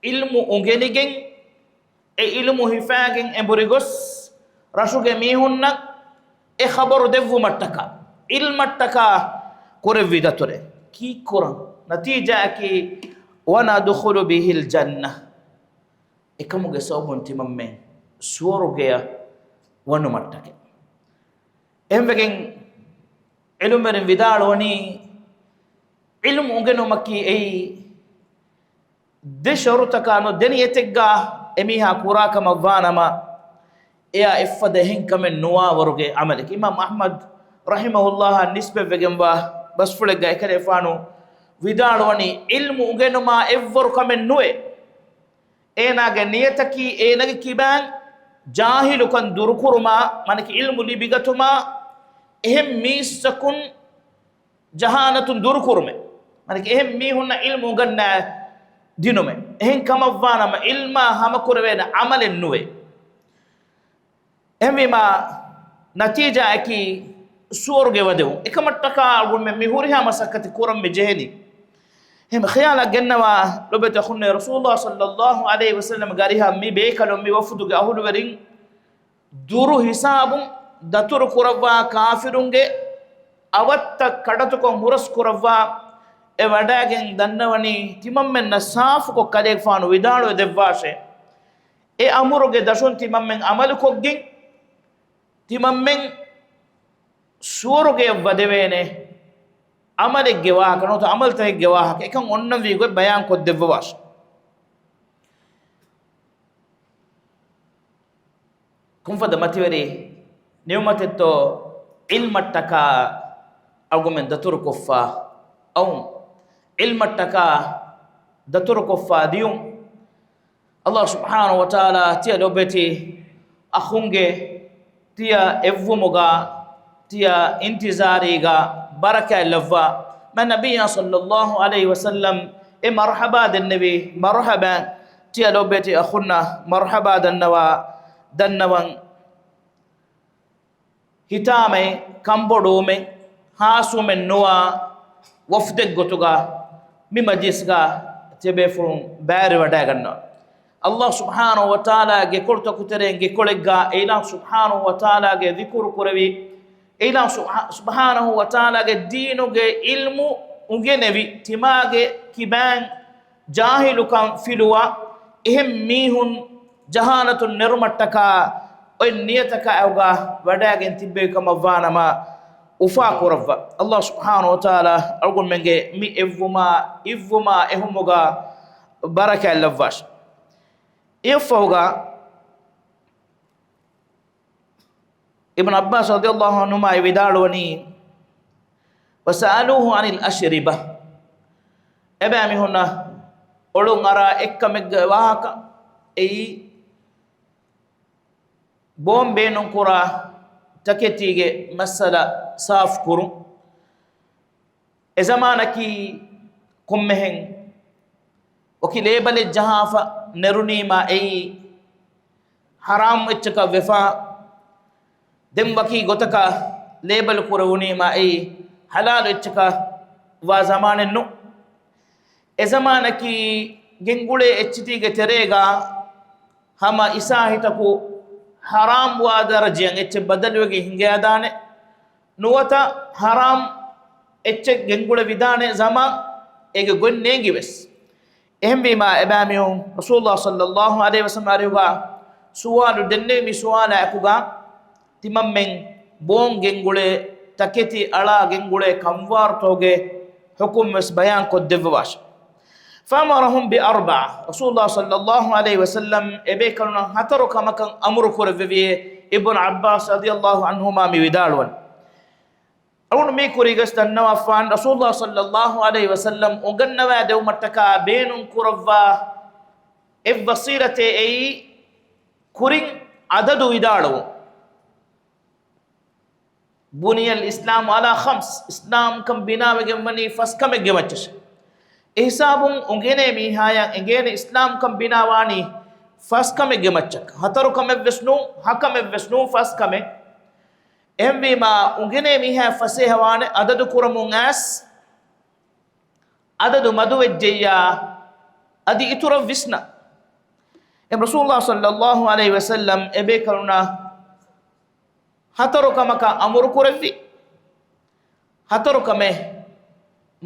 ޢިލްމު އުނގެނިގެން، އެ ޢިލްމު ހިފާގެން އެނބުރި ގޮސް، ރަށުގެ މީހުންނަށް އެ ޚަބަރު ދެއްވުމަށްޓަކާ، ޢިލްމަށްޓަކާ ކުރެއްވި ދަތުރެއް. ކީއްކުރަން؟ ނަތީޖާއަކީ، وَنَدْخُلُ بِهِ الْجَنَّةَ، އެކަމުގެ ސަބަބުން ތިމަންމެން ސުވަރުގެއަށް ވަނުމަށްޓަކައި. އެހެންވެގެން ޢިލްމުވެރިން ވިދާޅުވަނީ، ޢިލްމު އުނގެނުމަކީ އެއީ، ދެ ޝަރުތަކާ ނު ދެ ނިޔަތެއްގާ އެމީހާ ކުރާ ކަމަށް ވާނަމަ، އެއާ އެއްފަދަ އެހެން ކަމެއް ނުވާވަރުގެ ޢަމަލެކޭ. އިމާމް އަޙްމަދު ރަޙިމަހުﷲ އަށް ނިސްބަތްވެގެންވާ ބަސްފުޅެއްގަ އެކަލޭފާނު ވިދާޅުވަނީ، ޢިލްމު އުނގެނުމާ އެއްވަރު ކަމެއް ނުވޭ. އޭނާގެ ނިޔަތަކީ އޭނާގެ ކިބައިން ޖާހިލުކަން ދުރުކުރުމާ، މާނަކީ ޢިލްމު ލިބިގަތުމާ، އެހެން މީސްތަކުން ޖަހާލަތުން ދުރުކުރުމެއް. މާނައަކީ އެހެން މީހުންނަށް ޢިލްމު އުނގަންނާ ދިނުމެއް. އެހެން ކަމަށްވާނަމަ ޢިލްމާ ހަމަކުރެވޭނެ ޢަމަލެއް ނުވޭ. އެހެންވީމާ، ނަތީޖާއަކީ ސުވަރުގެ ވަދެވުން. އެކަމަށްޓަކާ އަޅުގަނޑުމެން މި ހުރިހާ މަސައްކަތެއް ކުރަން މި ޖެހެނީ. އެހެން ޚިޔާލަށް ގެންނަވާ ލޮބެތި އަޚުންނޭ، ރަސޫލުﷲ ޞައްލައްލާހު ޢަލައިހި ވަސައްލަމްގެ އަރިހަށް މި ބޭކަލުން މި ވަފުދުގެ އަހުލުވެރިން ދުރު ހިސާބުން ދަތުރު ކުރައްވާ ކާފިރުންގެ އަވަށްތައް ކަޑަތުކޮށް ހުރަސް ކުރައްވާ އެ ވަޑައިގެން ދަންނަވަނީ ތިމަންމެންނަށް ސާފުކޮށް ކަލޭގެފާނު ވިދާޅުވެ ދެއްވާށޭ. އެ އަމުރުގެ ދަށުން ތިމަންމެން ޢަމަލުކޮށްގެން، ތިމަންމެން ސުވަރުގެއަށް ވަދެވޭނެ ޢަމަލެއްގެ ވާހަކަ ނުވަތަ ޢަމަލުތަކެއްގެ ވާހަކަ އެކަން އޮންނަންވީ ގޮތް ބަޔާން ކޮށްދެއްވަވާށެ. ކޮންފަދަ މަތިވެރި ނިޢުމަތެއްތޯ ޢިލްމަށްޓަކާ އަޅުގަނޑުމެން ދަތުރުކޮށްފަ އައުން، ޢިލްމަށްޓަކާ ދަތުރުކޮށްފަ ދިޔުން. ﷲ ސުބްޙާނަހޫ ވަތަޢާލާ ތިޔަ ލޮބެތި އަޚުންގެ ތިޔަ އެއްވުމުގަ، ތިޔަ އިންތިޒާރީގަ ބަރަކާތް ލައްވާ. މާތް ނަބިއްޔާ ޞައްލައްލާހު ޢަލައިހި ވަސައްލަމް އެ މަރްޙަބާ ދެންނެވި މަރްޙަބާ، ތިޔަ ލޮބެތި އަޚުންނަށް މަރްޙަބާ ދަންނަވާ، ދަންނަވަން. ހިތާމައެއް، ކަންބޮޑުވުމެއް، ހާސްވުމެއް ނުވާ ވަފްދެއްގޮތުގަ މި މަޖިލިސްގަ ތިޔަބޭފުޅުން ބައިވެރިވަޑައިގަންނަވާ. ﷲ ސުބްޙާނަހޫ ވަތަޢާލާގެ ކޮޅުތަކު ތެރެއިން ގެކޮޅެއްގަ އެއިލާހު ސުބްޙާނަހޫ ވަތަޢާލާގެ ޛިކުރު ކުރެވި، އެއިލާހު ސުބްޙާ-، ސުބްޙާނަހޫ ވަތަޢާލާގެ ދީނުގެ ޢިލްމު އުނގެނެވި، ތިމާގެ ކިބައިން ޖާހިލުކަން ފިލުވާ، އެހެން މީހުން ޖަހާލަތުން ނެރުމަށްޓަކާ އޮތް ނިޔަތަކާ އެއުގަ ވަޑައިގެން ތިއްބެވި ކަމަށްވާނަމަ އުފާ ކުރައްވާ. ﷲ ސުބްޙާނަހޫ ވަތަޢާލާ އަޅުގަނޑުމެންގެ މި އެއްވުމާ، އިއްވުމާ އެހުމުގަ ބަރަކާތް ލައްވާށި. އެއަށްފަހުގަ އިބްނު ޢައްބާސް ރަޟިޔަﷲ ޢަންހުމާ ވިދާޅުވަނީ، وسألوه عن الأشربة. އެބައިމީހުންނަށް އޮޅުން އަރާ އެއްކަމެއްގެ ވާހަކަ އެއީ، ބޯން ބޭނުން ކުރާ ތަކެތީގެ މައްސަލަ ސާފު ކުރުން. އެ ޒަމާނަކީ ކޮންމެހެން ވަކި ލޭބަލެއް ޖަހާފަ ނެރުނީމާ އެއީ ޙަރާމް އެއްޗަކަށް ވެފަ، ދެން ވަކި ގޮތަކަށް ލޭބަލް ކުރެވުނީމާ އެއީ ޙަލާލު އެއްޗަކަށް ވާ ޒަމާނެއް ނޫން. އެ ޒަމާނަކީ ގެންގުޅޭ އެއްޗިތީގެ ތެރޭގަ ހަމަ އިސާހިތަކު ޙަރާމް ވާ ދަރަޖައަށް އެއްޗެއް ބަދަލުވެގެން ހިނގައިދާނެ ނުވަތަ ޙަރާމް އެއްޗެއް ގެންގުޅެވިދާނެ ޒަމާން އޭގެ ގޮތް ނޭނގި ވެސް. އެހެންވީމާ، އެބައިމީހުން ރަސޫލުﷲ ޞައްލައްލާހު ޢަލައިހި ވަސައްލަމް އަރިހުގަ ސުވާލު ދެންނެވި މި ސުވާލާ އެކުގަ ތިމަންމެން ބޯން ގެންގުޅޭ ތަކެތި އަޅާ ގެންގުޅޭ ކަންވާރުތަކުގެ ޙުކުމް ވެސް ބަޔާން ކޮށްދެއްވަވާށެ. فأمرهم بأربع. ރަސޫލުﷲ ޞައްލައްލާހު ޢަލައިހި ވަސައްލަމް އެބޭކަލުންނަށް ހަތަރު ކަމަކަށް އަމުރު ކުރެއްވެވިއޭ. އިބްނު ޢައްބާސް ރަޟިޔަﷲ ޢަންހުމާ މި ވިދާޅުވަނީ. އަޅުގަނޑު މީ ކުރީގަސް ދަންނަވާފާން، ރަސޫލުﷲ ޞައްލައްލާހު ޢަލައިހި ވަސައްލަމް އުނގަންނަވާ ދެވުމަށްޓަކާ ބޭނުން ކުރައްވާ އެއް ވަސީލަތެއް އެއީ، ކުރިން ޢަދަދު ވިދާޅުވުން. بني الإسلام على خمس، އިސްލާމްކަން ބިނާވެގެން ވަނީ ފަސް ކަމެއްގެ މައްޗަށް. އެ ހިސާބުން އުނގެނޭ މީހާޔަށް އެނގޭނެ އިސްލާމްކަން ބިނާވާނީ ފަސް ކަމެއްގެ މައްޗަށް. ހަތަރު ކަމެއް ވެސް ނޫން، ހަ ކަމެއް ވެސް ނޫން، ފަސް ކަމެއް. އެހެންވީމާ، އުނގެނޭ މީހާ ފަސޭހަވާނެ އަދަދު ކުރަމުން އައިސް، އަދަދު މަދުވެއްޖެއްޔާ، އަދި އިތުރަށް ވިސްނާ. އެ ރަސޫލުﷲ ޞައްލައްލާހު ޢަލައިހި ވަސައްލަމް އެބޭކަލުންނަށް ހަތަރު ކަމަކަށް އަމުރު ކުރެއްވި، ހަތަރު ކަމެއް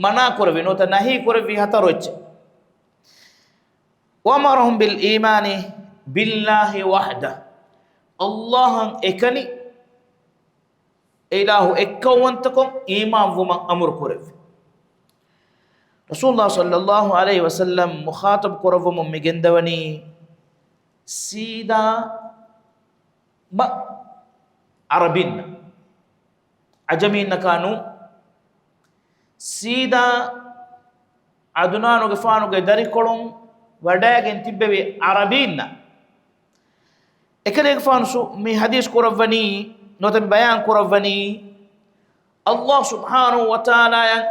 މަނާ ކުރެއްވި، ނުވަތަ ނަހީ ކުރެއްވި ހަތަރު އެއްޗެއް. وأمرهم بالإيمان بالله وحده. ﷲ އަށް އެކަނި، އެ އިލާހު އެއްކައުވަންތަކޮށް އީމާންވުމަށް އަމުރު ކުރެއްވި. ރަސޫލުﷲ ޞައްލައްލާހު ޢަލައިހި ވަސައްލަމް މުޚާޠަބު ކުރައްވަމުން މި ގެންދަވަނީ، ސީދާ މަ ޢަރަބީންނަށް، ޢަޖަމީންނަކާ ނޫން. ސީދާ ޢަދުނާނުގެފާނުގެ ދަރިކޮޅުން ވަޑައިގެން ތިއްބެވި ޢަރަބީންނަށް. އެކަލޭގެފާނު ސު-، މި ޙަދީޘް ކުރައްވަނީ، ނުވަތަ މި ބަޔާން ކުރައްވަނީ، ﷲ ސުބްޙާނަހޫ ވަތަޢާލާއަށް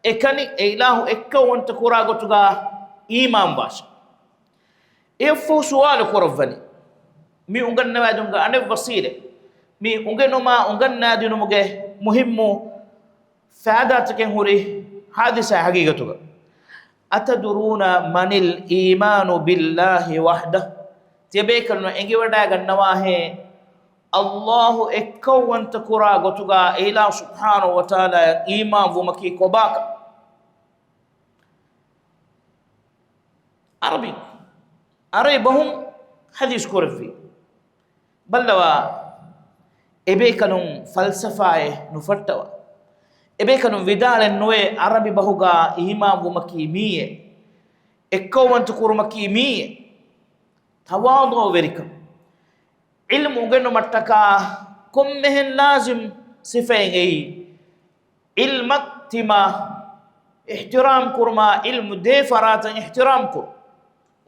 އެކަނި އެ އިލާހު އެއްކައުވަންތަ ކުރާ ގޮތުގަ އީމާން ވާށޭ. އެއަށްފަހު ސުވާލު ކުރައްވަނީ، މި އުނގަންނަވާދިނުމުގެ އަނެއް ވަސީލަތް، މި އުނގެނުމާ އުނގަންނާދިނުމުގެ މުހިއްމު ފާއިދާތަކެއް ހުރި ޙާދިސާ ޙަޤީޤަތުގަ. أتدرون من الإيمان بالله وحده؟ ތިޔަބޭކަލުން އެނގިވަޑައިގަންނަވާހޭ، ﷲ އެއްކައުވަންތަ ކުރާ ގޮތުގަ އެ އިލާހު ސުބްޙާނަހޫ ވަތަޢާލާއަށް އީމާން ވުމަކީ ކޮބާކަން؟ ޢަރަބިން، ޢަރަބި ބަހުން ޙަދީޘް ކުރެއްވި. ބައްލަވާ، އެބޭކަލުން ފަލްސަފާއެއް ނުފައްޓަވާ. އެބޭކަލުން ވިދާޅެއް ނުވޭ ޢަރަބި ބަހުގަ އީމާން ވުމަކީ މިއޭ، އެއްކައުވަންތަ ކުރުމަކީ މިއޭ. ތަވާޟުޢުވެރިކަން. ޢިލްމު އުނގެނުމަށްޓަކާ ކޮންމެހެން ލާޒިމް ސިފައެއް އެއީ. ޢިލްމަށް ތިމާ އިޙްތިރާމް ކުރުމާ، ޢިލްމު ދޭ ފަރާތަށް އިޙްތިރާމް ކުރުން.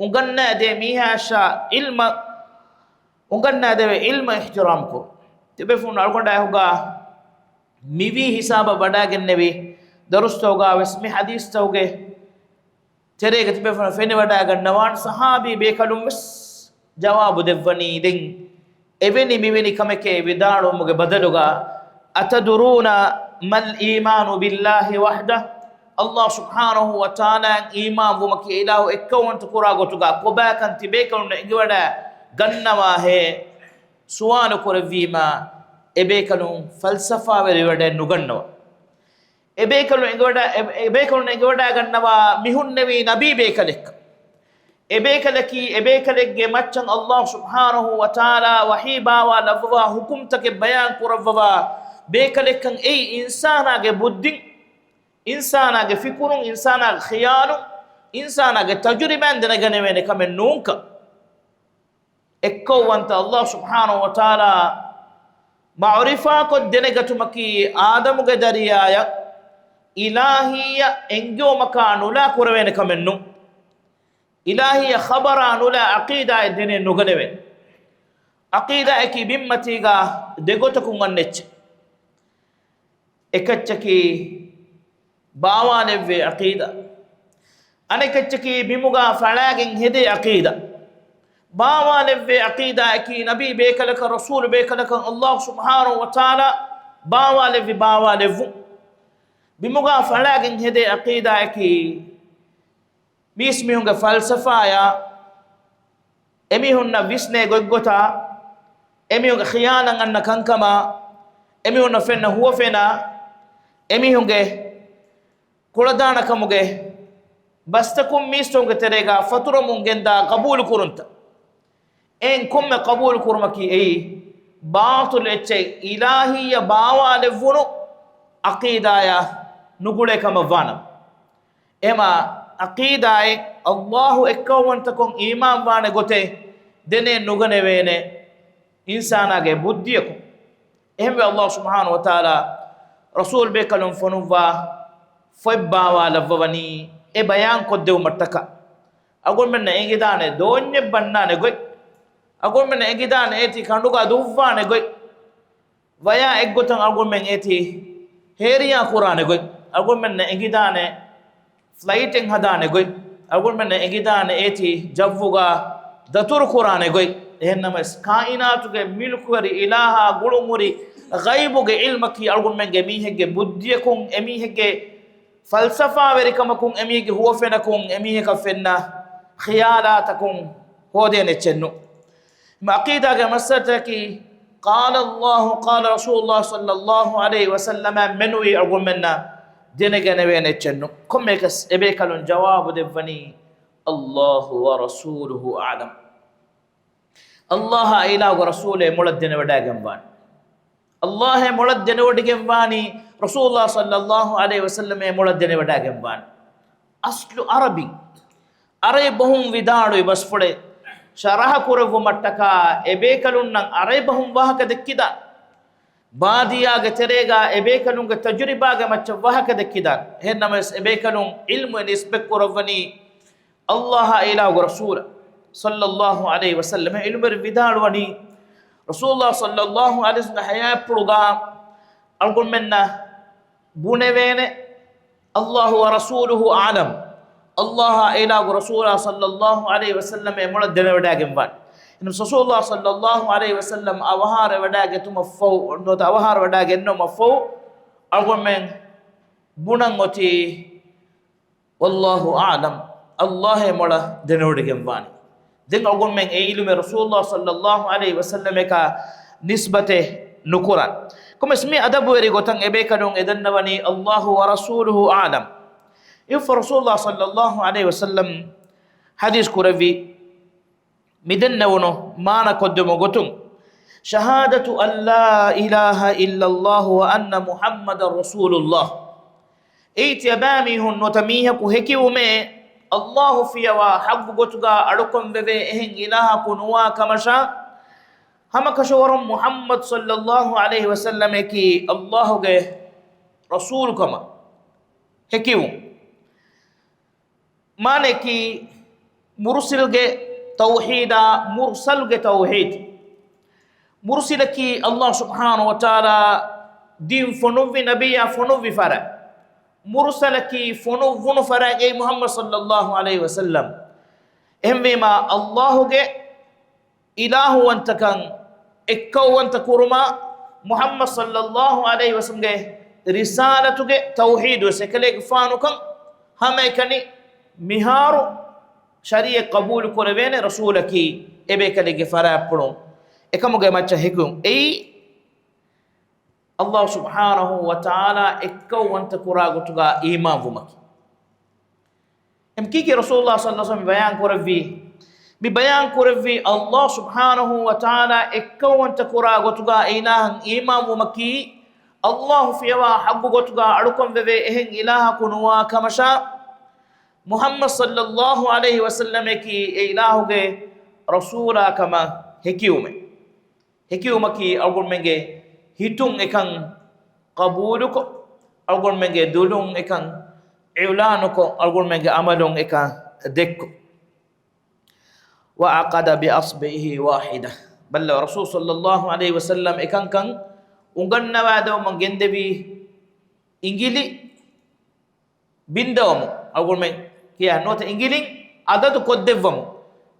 އުނގަންނަ ދޭ މީހާއަށާ ޢިލްމަށް، އުނގަންނަ ދެވޭ ޢިލްމަށް އިޙްތިރާމް ކުރުން. ތިބޭފުޅުން އަޅުގަނޑާ އެހުގާ މިވީ ހިސާބަށް ވަޑައިގެންނެވި ދަރުސްތަކުގަ ވެސް މި ޙަދީޘްތަކުގެ ތެރޭގަ ތިބޭފުޅުން ފެނިވަޑައިގަންނަވާން ޞަޙާބީ ބޭކަލުން ވެސް ޖަވާބު ދެއްވަނީ ދެން އެވެނި މިވެނި ކަމެކޭ ވިދާޅުވުމުގެ ބަދަލުގަ، أتدرون ما الإيمان بالله وحده؟ ﷲ ސުބްޙާނަހޫ ވަތަޢާލާއަށް އީމާން ވުމަކީ އިލާހު އެއްކައުވަންތަ ކުރާ ގޮތުގަ ކޮބާކަން ތިބޭކަލުން އެނގިވަޑައި ގަންނަވާހޭ؟ ސުވާލު ކުރެއްވީމަ، އެބޭކަލުން ފަލްސަފާވެރިވެވަޑައެއް ނުގަންނަވާ. އެބޭކަލުން އެނގިވަޑަ-، އެ-، އެބޭކަލުން އެނގިވަޑައިގަންނަވާ މި ހުންނެވީ ނަބީ ބޭކަލެއްކަން. އެބޭކަލަކީ، އެބޭކަލެއްގެ މައްޗަށް ﷲ ސުބްޙާނަހޫ ވަތަޢާލާ ވަޙީ ބާވާލައްވަވާ ޙުކުމްތަކެއް ބަޔާން ކުރައްވަވާ ބޭކަލެއްކަން އެއީ އިންސާނާގެ ބުއްދިން، އިންސާނާގެ ފިކުރުން، އިންސާނާގެ ޚިޔާލުން، އިންސާނާގެ ތަޖުރިބާއިން ދެނެގަނެވޭނެ ކަމެއް ނޫންކަން. އެއްކައުވަންތަ ﷲ ސުބްޙާނަހޫ ވަތަޢާލާ މަޢުރިފާކޮށް ދެނެގަތުމަކީ އާދަމުގެ ދަރިޔާއަށް އިލާހިއްޔަ އެންގެވުމަކާ ނުލާ ކުރެވޭނެ ކަމެއް ނޫން. އިލާހިއްޔަ ޚަބަރާ ނުލާ ޢަޤީދާއެއް ދެނެއް ނުގަނެވޭނެ. ޢަޤީދާއަކީ ބިންމަތީގަ ދެގޮތަކުން އަންނަ އެއްޗެއް. އެކައްޗަކީ ބާވާލެއްވޭ ޢަޤީދާ. އަނެކައްޗަކީ ބިމުގަ ފަޅާގެން ހެދޭ ޢަޤީދާ. ބާވާލެއްވޭ ޢަޤީދާއަކީ ނަބީ ބޭކަލަކަށް، ރަސޫލު ބޭކަލަކަށް ﷲ ސުބްޙާނަހޫ ވަތަޢާލާ ބާވާލެއްވި ބާވާލެއްވުން. ބިމުގަ ފަޅާގެން ހެދޭ ޢަޤީދާއަކީ މީސްމީހުންގެ ފަލްސަފާއާ، އެމީހުންނަށް ވިސްނޭ ގޮތްގޮތާ، އެމީހުންގެ ޚިޔާލަށް އަންނަ ކަންކަމާ، އެމީހުންނަށް ފެންނަ ހުވަފެނާ، އެމީހުންގެ ކުޅަދާނަކަމުގެ ބަސްތަކުން މީސްތަކުންގެ ތެރޭގަ ފަތުރަމުން ގެންދާ ޤަބޫލުކުރުންތައް. އެއިން ކޮންމެ ޤަބޫލުކުރުމަކީ އެއީ ބާޠިލު އެއްޗެއް، އިލާހިއްޔަ ބާވާލެއްވުނު ޢަޤީދާޔާ ނުގުޅޭ ކަމަށް ވާނަމަ. އެމާ ޢަޤީދާއެއް ﷲ އެއްކައުވަންތަކޮށް އީމާންވާނެ ގޮތެއް ދެނެއް ނުގަނެވޭނެ އިންސާނާގެ ބުއްދިއަކުން. އެހެންވެ، ﷲ ސުބްޙާނަހޫ ވަތަޢާލާ ރަސޫލް ބޭކަލުން ފޮނުއްވާ ފޮތް ބާވާލައްވަވަނީ އެ ބަޔާން ކޮށްދެވުމަށްޓަކާ. އަޅުގަނޑުމެންނަށް އެނގިދާނެ ދޯންޏެއް ބަންނާނެ ގޮތް. އަޅުގަނޑުމެންނަށް އެނގިދާނެ އޭތި ކަނޑުގަ ދުއްވާނެ ގޮތް. ވަޔާ އެއްގޮތަށް އަޅުގަނޑުމެން އޭތި ހޭރިޔާ ކުރާނެ ގޮތް. އަޅުގަނޑުމެންނަށް އެނގިދާނެ ފްލައިޓެއް ހަދާނެ ގޮތް. އަޅުގަނޑުމެންނަށް އެނގިދާނެ އޭތި ޖައްވުގަ ދަތުރު ކުރާނެ ގޮތް. އެހެންނަމަވެސް، ކާއިނާތުގެ މިލްކުވެރި އިލާހާ ގުޅުންހުރި ޣައިބުގެ ޢިލްމަކީ އަޅުގަނޑުމެންގެ މީހެއްގެ ބުއްދިއަކުން، އެމީހެއްގެ ފަލްސަފާވެރިކަމަކުން، އެމީހެއްގެ ހުވަފެނަކުން، އެމީހަކަށް ފެންނަ ޚިޔާލާތަކުން ހޯދޭނެ އެއްޗެއް ނޫން. އެމަ ޢަޤީދާގެ މައްސަލަތަކީ، قال الله، قال رسول الله صلى الله عليه وسلم އަށް މެނުވީ އަޅުގަނޑުމެންނަށް ދެނެގަނެވޭނެ އެއްޗެއް ނޫން. ކޮންމެއަކަސް އެބޭކަލުން ޖަވާބު ދެއްވަނީ، الله ورسوله أعلم. ﷲ އާ އިލާހުގެ ރަސޫލޭ މޮޅަށް ދެނެވަޑައިގެންވާނެ. ﷲ އޭ މޮޅަށް ދެނެވޮޑިގެންވާނީ، ރަސޫލުﷲ ޞައްލަﷲ ޢަލައިހި ވަސައްލަމޭ މޮޅަށް ދެނެވަޑައިގެންވާނެ. އަސްލު ޢަރަބިން، ޢަރަބި ބަހުން ވިދާޅުވި ބަސްފުޅެއް ޝަރަޙަ ކުރެއްވުމަށްޓަކާ، އެބޭކަލުންނަށް ޢަރަބި ބަހުން ވާހަކަ ދެއްކިދާނެ. ބާދިޔާގެ ތެރޭގަ އެބޭކަލުންގެ ތަޖުރިބާގެ މައްޗަށް ވާހަކަ ދެއްކިދާނެ. އެހެންނަމަވެސް، އެބޭކަލުން ޢިލްމު ނިސްބަތް ކުރައްވަނީ ﷲ އާ އިލާހުގެ ރަސޫލަށް ޞައްލަﷲ ޢަލައިހި ވަސައްލަމަ. ޢިލްމުވެރިން ވިދާޅުވަނީ، ރަސޫލުﷲ ޞައްލަﷲ ޢަލައިހި ވަސައްލަމަ ޙަޔާތްޕުޅުގަ އަޅުގަނޑުމެންނަށް ބުނެވޭނެ، الله ورسوله أعلم. ﷲ އާ އެއިލާހުގެ ރަސޫލާ ޞައްލައްލާހު ޢަލައިހި ވަސައްލަމަ އެ މޮޅަށް ދެނެވަޑައިގެންވާނެ. އެހެން ރަސޫލާ ޞައްލައްލާހު ޢަލައިހި ވަސައްލަމަ އަވަހާރަވެވަޑައިގެތުމަށްފަހު، ނުވަތަ އަވަހާރަވެވަޑައިގެންނެވުމަށްފަހު، އަޅުގަނޑުމެން ބުނަން އޮތީ، والله أعلم، ﷲ އެ މޮޅަށް ދެނެވޮޑިގެންވާނެ. ދެން އަޅުގަނޑުމެން އެ ޢިލްމެއް ރަސޫލުﷲ ޞައްލައްލާހު ޢަލައިހި ވަސައްލަމަކާ ނިސްބަތެއް ނުކުރަން. ކޮންމެސް މި އަދަބުވެރި ގޮތަށް އެބޭކަލުން އެ ދަންނަވަނީ، الله ورسوله أعلم. އެއަށްފަހު ރަސޫލުﷲ ޞައްލައްލާހު ޢަލައިހި ވަސައްލަމަ ޙަދީޘް ކުރެއްވި މި ދެންނެވުނު މާނަ ކޮށްދެމު ގޮތުން، شهادة أن لا إله إلا الله وأن محمدا رسول الله. އެއީ ތިޔަބައިމީހުން ނުވަތަ މީހަކު ހެކިވުމޭ، ﷲ ފިޔަވާ ޙައްޤު ގޮތުގަ އަޅުކަން ވެވޭ އެހެން އިލާހަކު ނުވާ ކަމަށާ، ހަމަކަށަވަރުން މުޙައްމަދު ޞައްލައްލާހު ޢަލައިހި ވަސައްލަމަކީ ﷲ ގެ ރަސޫލު ކަމަށް ހެކިވުން. މާނައަކީ، މުރުސިލްގެ ތައުޙީދާ، މުރްސަލްގެ ތައުޙީދު. މުރުސިލަކީ ﷲ ސުބްޙާނަހު ވަތަޢާލާ ދީން ފޮނުއްވި، ނަބިއްޔާ ފޮނުއްވި ފަރާތް. މުރްސަލަކީ ފޮނުއްވުނު ފަރާތް، އެއީ މުޙައްމަދު ޞައްލައްލާހު ޢަލައިހި ވަސައްލަމަ. އެހެންވީމާ، ﷲ ގެ އިލާހުވަންތަކަން އެއްކައުވަންތަ ކުރުމާ، މުޙައްމަދު ޞައްލައްލާހު ޢަލައިހި ވަސައްލަމަގެ ރިސާލަތުގެ ތައުޙީދުވެސް، އެކަލޭގެފާނުކަން ހަމައެކަނި މިހާރު ޝަރީޢަތް ޤަބޫލު ކުރެވޭނެ ރަސޫލަކީ އެބޭކަލެއްގެ ފަރާތްޕުޅުން އެކަމުގެ މައްޗަށް ހެކިވުން. އެއީ، ﷲ ސުބްޙާނަހު ވަތަޢާލާ އެއްކައުވަންތަ ކުރާ ގޮތުގަ އީމާންވުމަކީ. އެމަ ކީކީ ރަސޫލުﷲ ޞައްލައްލާހު ޢަލައިހި ވަސައްލަމަ މި ބަޔާން ކުރެއްވީ؟ މި ބަޔާން ކުރެއްވީ، ﷲ ސުބްޙާނަހު ވަތަޢާލާ އެއްކައުވަންތަ ކުރާ ގޮތުގަ އިލާހަށް އީމާންވުމަކީ، ﷲ ފިޔަވާ ޙައްޤު ގޮތުގަ އަޅުކަން ވެވޭ އެހެން އިލާހަކު ނުވާ ކަމަށާ، މުޙައްމަދު ޞައްލައްލާހު ޢަލައިހި ވަސައްލަމަކީ އެ އިލާހުގެ ރަސޫލާ ކަމަށް ހެކިވުމޭ. ހެކިވުމަކީ އަޅުގަނޑުމެންގެ ހިތުން އެކަން ޤަބޫލުކޮށް، އަޅުގަނޑުމެންގެ ދުލުން އެކަން އިޢުލާނުކޮށް، އަޅުގަނޑުމެންގެ ޢަމަލުން އެކަން ދެއްކުން. وعقد بأصبعه واحدة. ބައްލަވާ، ރަސޫލު ޞައްލައްލާހު ޢަލައިހި ވަސައްލަމަ އެކަންކަން އުނގަންނަވާދެއްވުމަށް ގެންދެވީ އިނގިލި ބިންދަވަމުން، އަޅުގަނޑުމެން ކިޔާ ނުވަތަ އިނގިލިން އަދަދު ކޮށްދެއްވަމުން،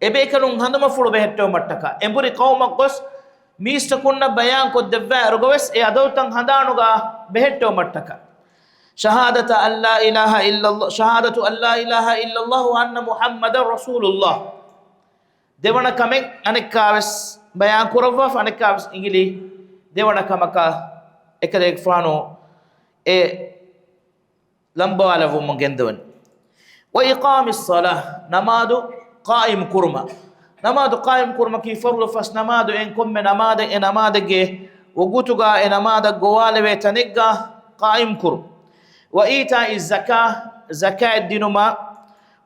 އެބޭކަލުން ހަނދުމަފުޅު ބެހެއްޓެވުމަށްޓަކާ، އެނބުރި ޤައުމަށް ގޮސް މީސްތަކުންނަށް ބަޔާން ކޮށްދެއްވާއިރުގަވެސް އެ އަދަދުތައް ހަނދާނުގަ ބެހެއްޓެވުމަށްޓަކާ. شهادة أن لا إله إلا الله، شهادة أن لا إله إلا الله وأن محمدا رسول الله. ދެވަނަ ކަމެއް އަނެއްކާވެސް ބަޔާން ކުރައްވާފަ، އަނެއްކާވެސް އިނގިލި ދެވަނަ ކަމަކަށް އެކަލޭގެފާނު އެ ލަނބަވާލެއްވުމަށް ގެންދަވަނީ. وإقام الصلاة، ނަމާދު ޤާއިމް ކުރުމަށް. ނަމާދު ޤާއިމް ކުރުމަކީ ފަރުޟު ފަސް ނަމާދު އެން ކޮންމެ ނަމާދެއް އެ ނަމާދެއްގެ ވަގުތުގަ އެ ނަމާދަށް ގޮވާލެވޭ ތަނެއްގަ ޤާއިމް ކުރުން. وإيتاء الزكاة، ޒަކާތް ދިނުމަށް.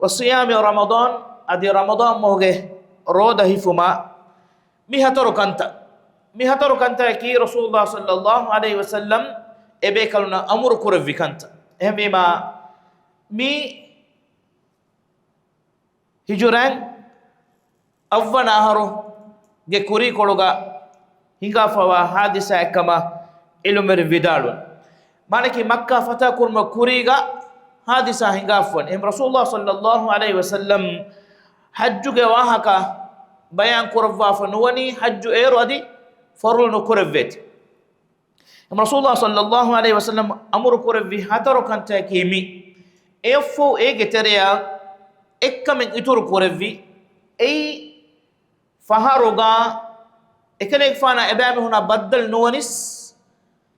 وصيام رمضان، އަދި ރަމަޟާން މަހުގެ ރޯދަ ހިފުމަށް. މި ހަތަރު ކަންތައް، މި ހަތަރު ކަންތައް ކީ ރަސޫލުﷲ ޞައްލައްލާހު ޢަލައިހި ވަސައްލަމަ އެބޭކަލުންނަށް އަމުރު ކުރެއްވި ކަންތައް. އެހެންވީމާ، މި ހިޖުރައިން އަށްވަނަ އަހަރުގެ ކުރީކޮޅުގަ ހިނގާފަވާ ހާދިސާއެއްކަމަށް ޢިލްމުވެރިން ވިދާޅުވަން. މާނައަކީ މައްކާ ފަތަހަ ކުރުމަށް ކުރީގަ ހާދިސާ ހިނގާފަވަން. އެހެން ރަސޫލުﷲ ޞައްލައްލާހު ޢަލައިހި ވަސައްލަމަ ޙައްޖުގެ ވާހަކަ ބަޔާން ކުރައްވާފަ ނުވަނީ، ޙައްޖު އޭރު އަދި ފަރުޟު ނުކުރެއްވޭތީ. އެހެން ރަސޫލުﷲ ޞައްލައްލާހު ޢަލައިހި ވަސައްލަމަ އަމުރު ކުރެއްވި ހަތަރު ކަންތަކަކީ މި. އެއަށްފަހު އޭގެ ތެރެއަށް އެއްކަމެއް އިތުރު ކުރެއްވި. އެއީ، ފަހަރުގަ އެކަލޭގެފާނާ އެބައިމީހުނާ ބައްދަލު ނުވަނީސް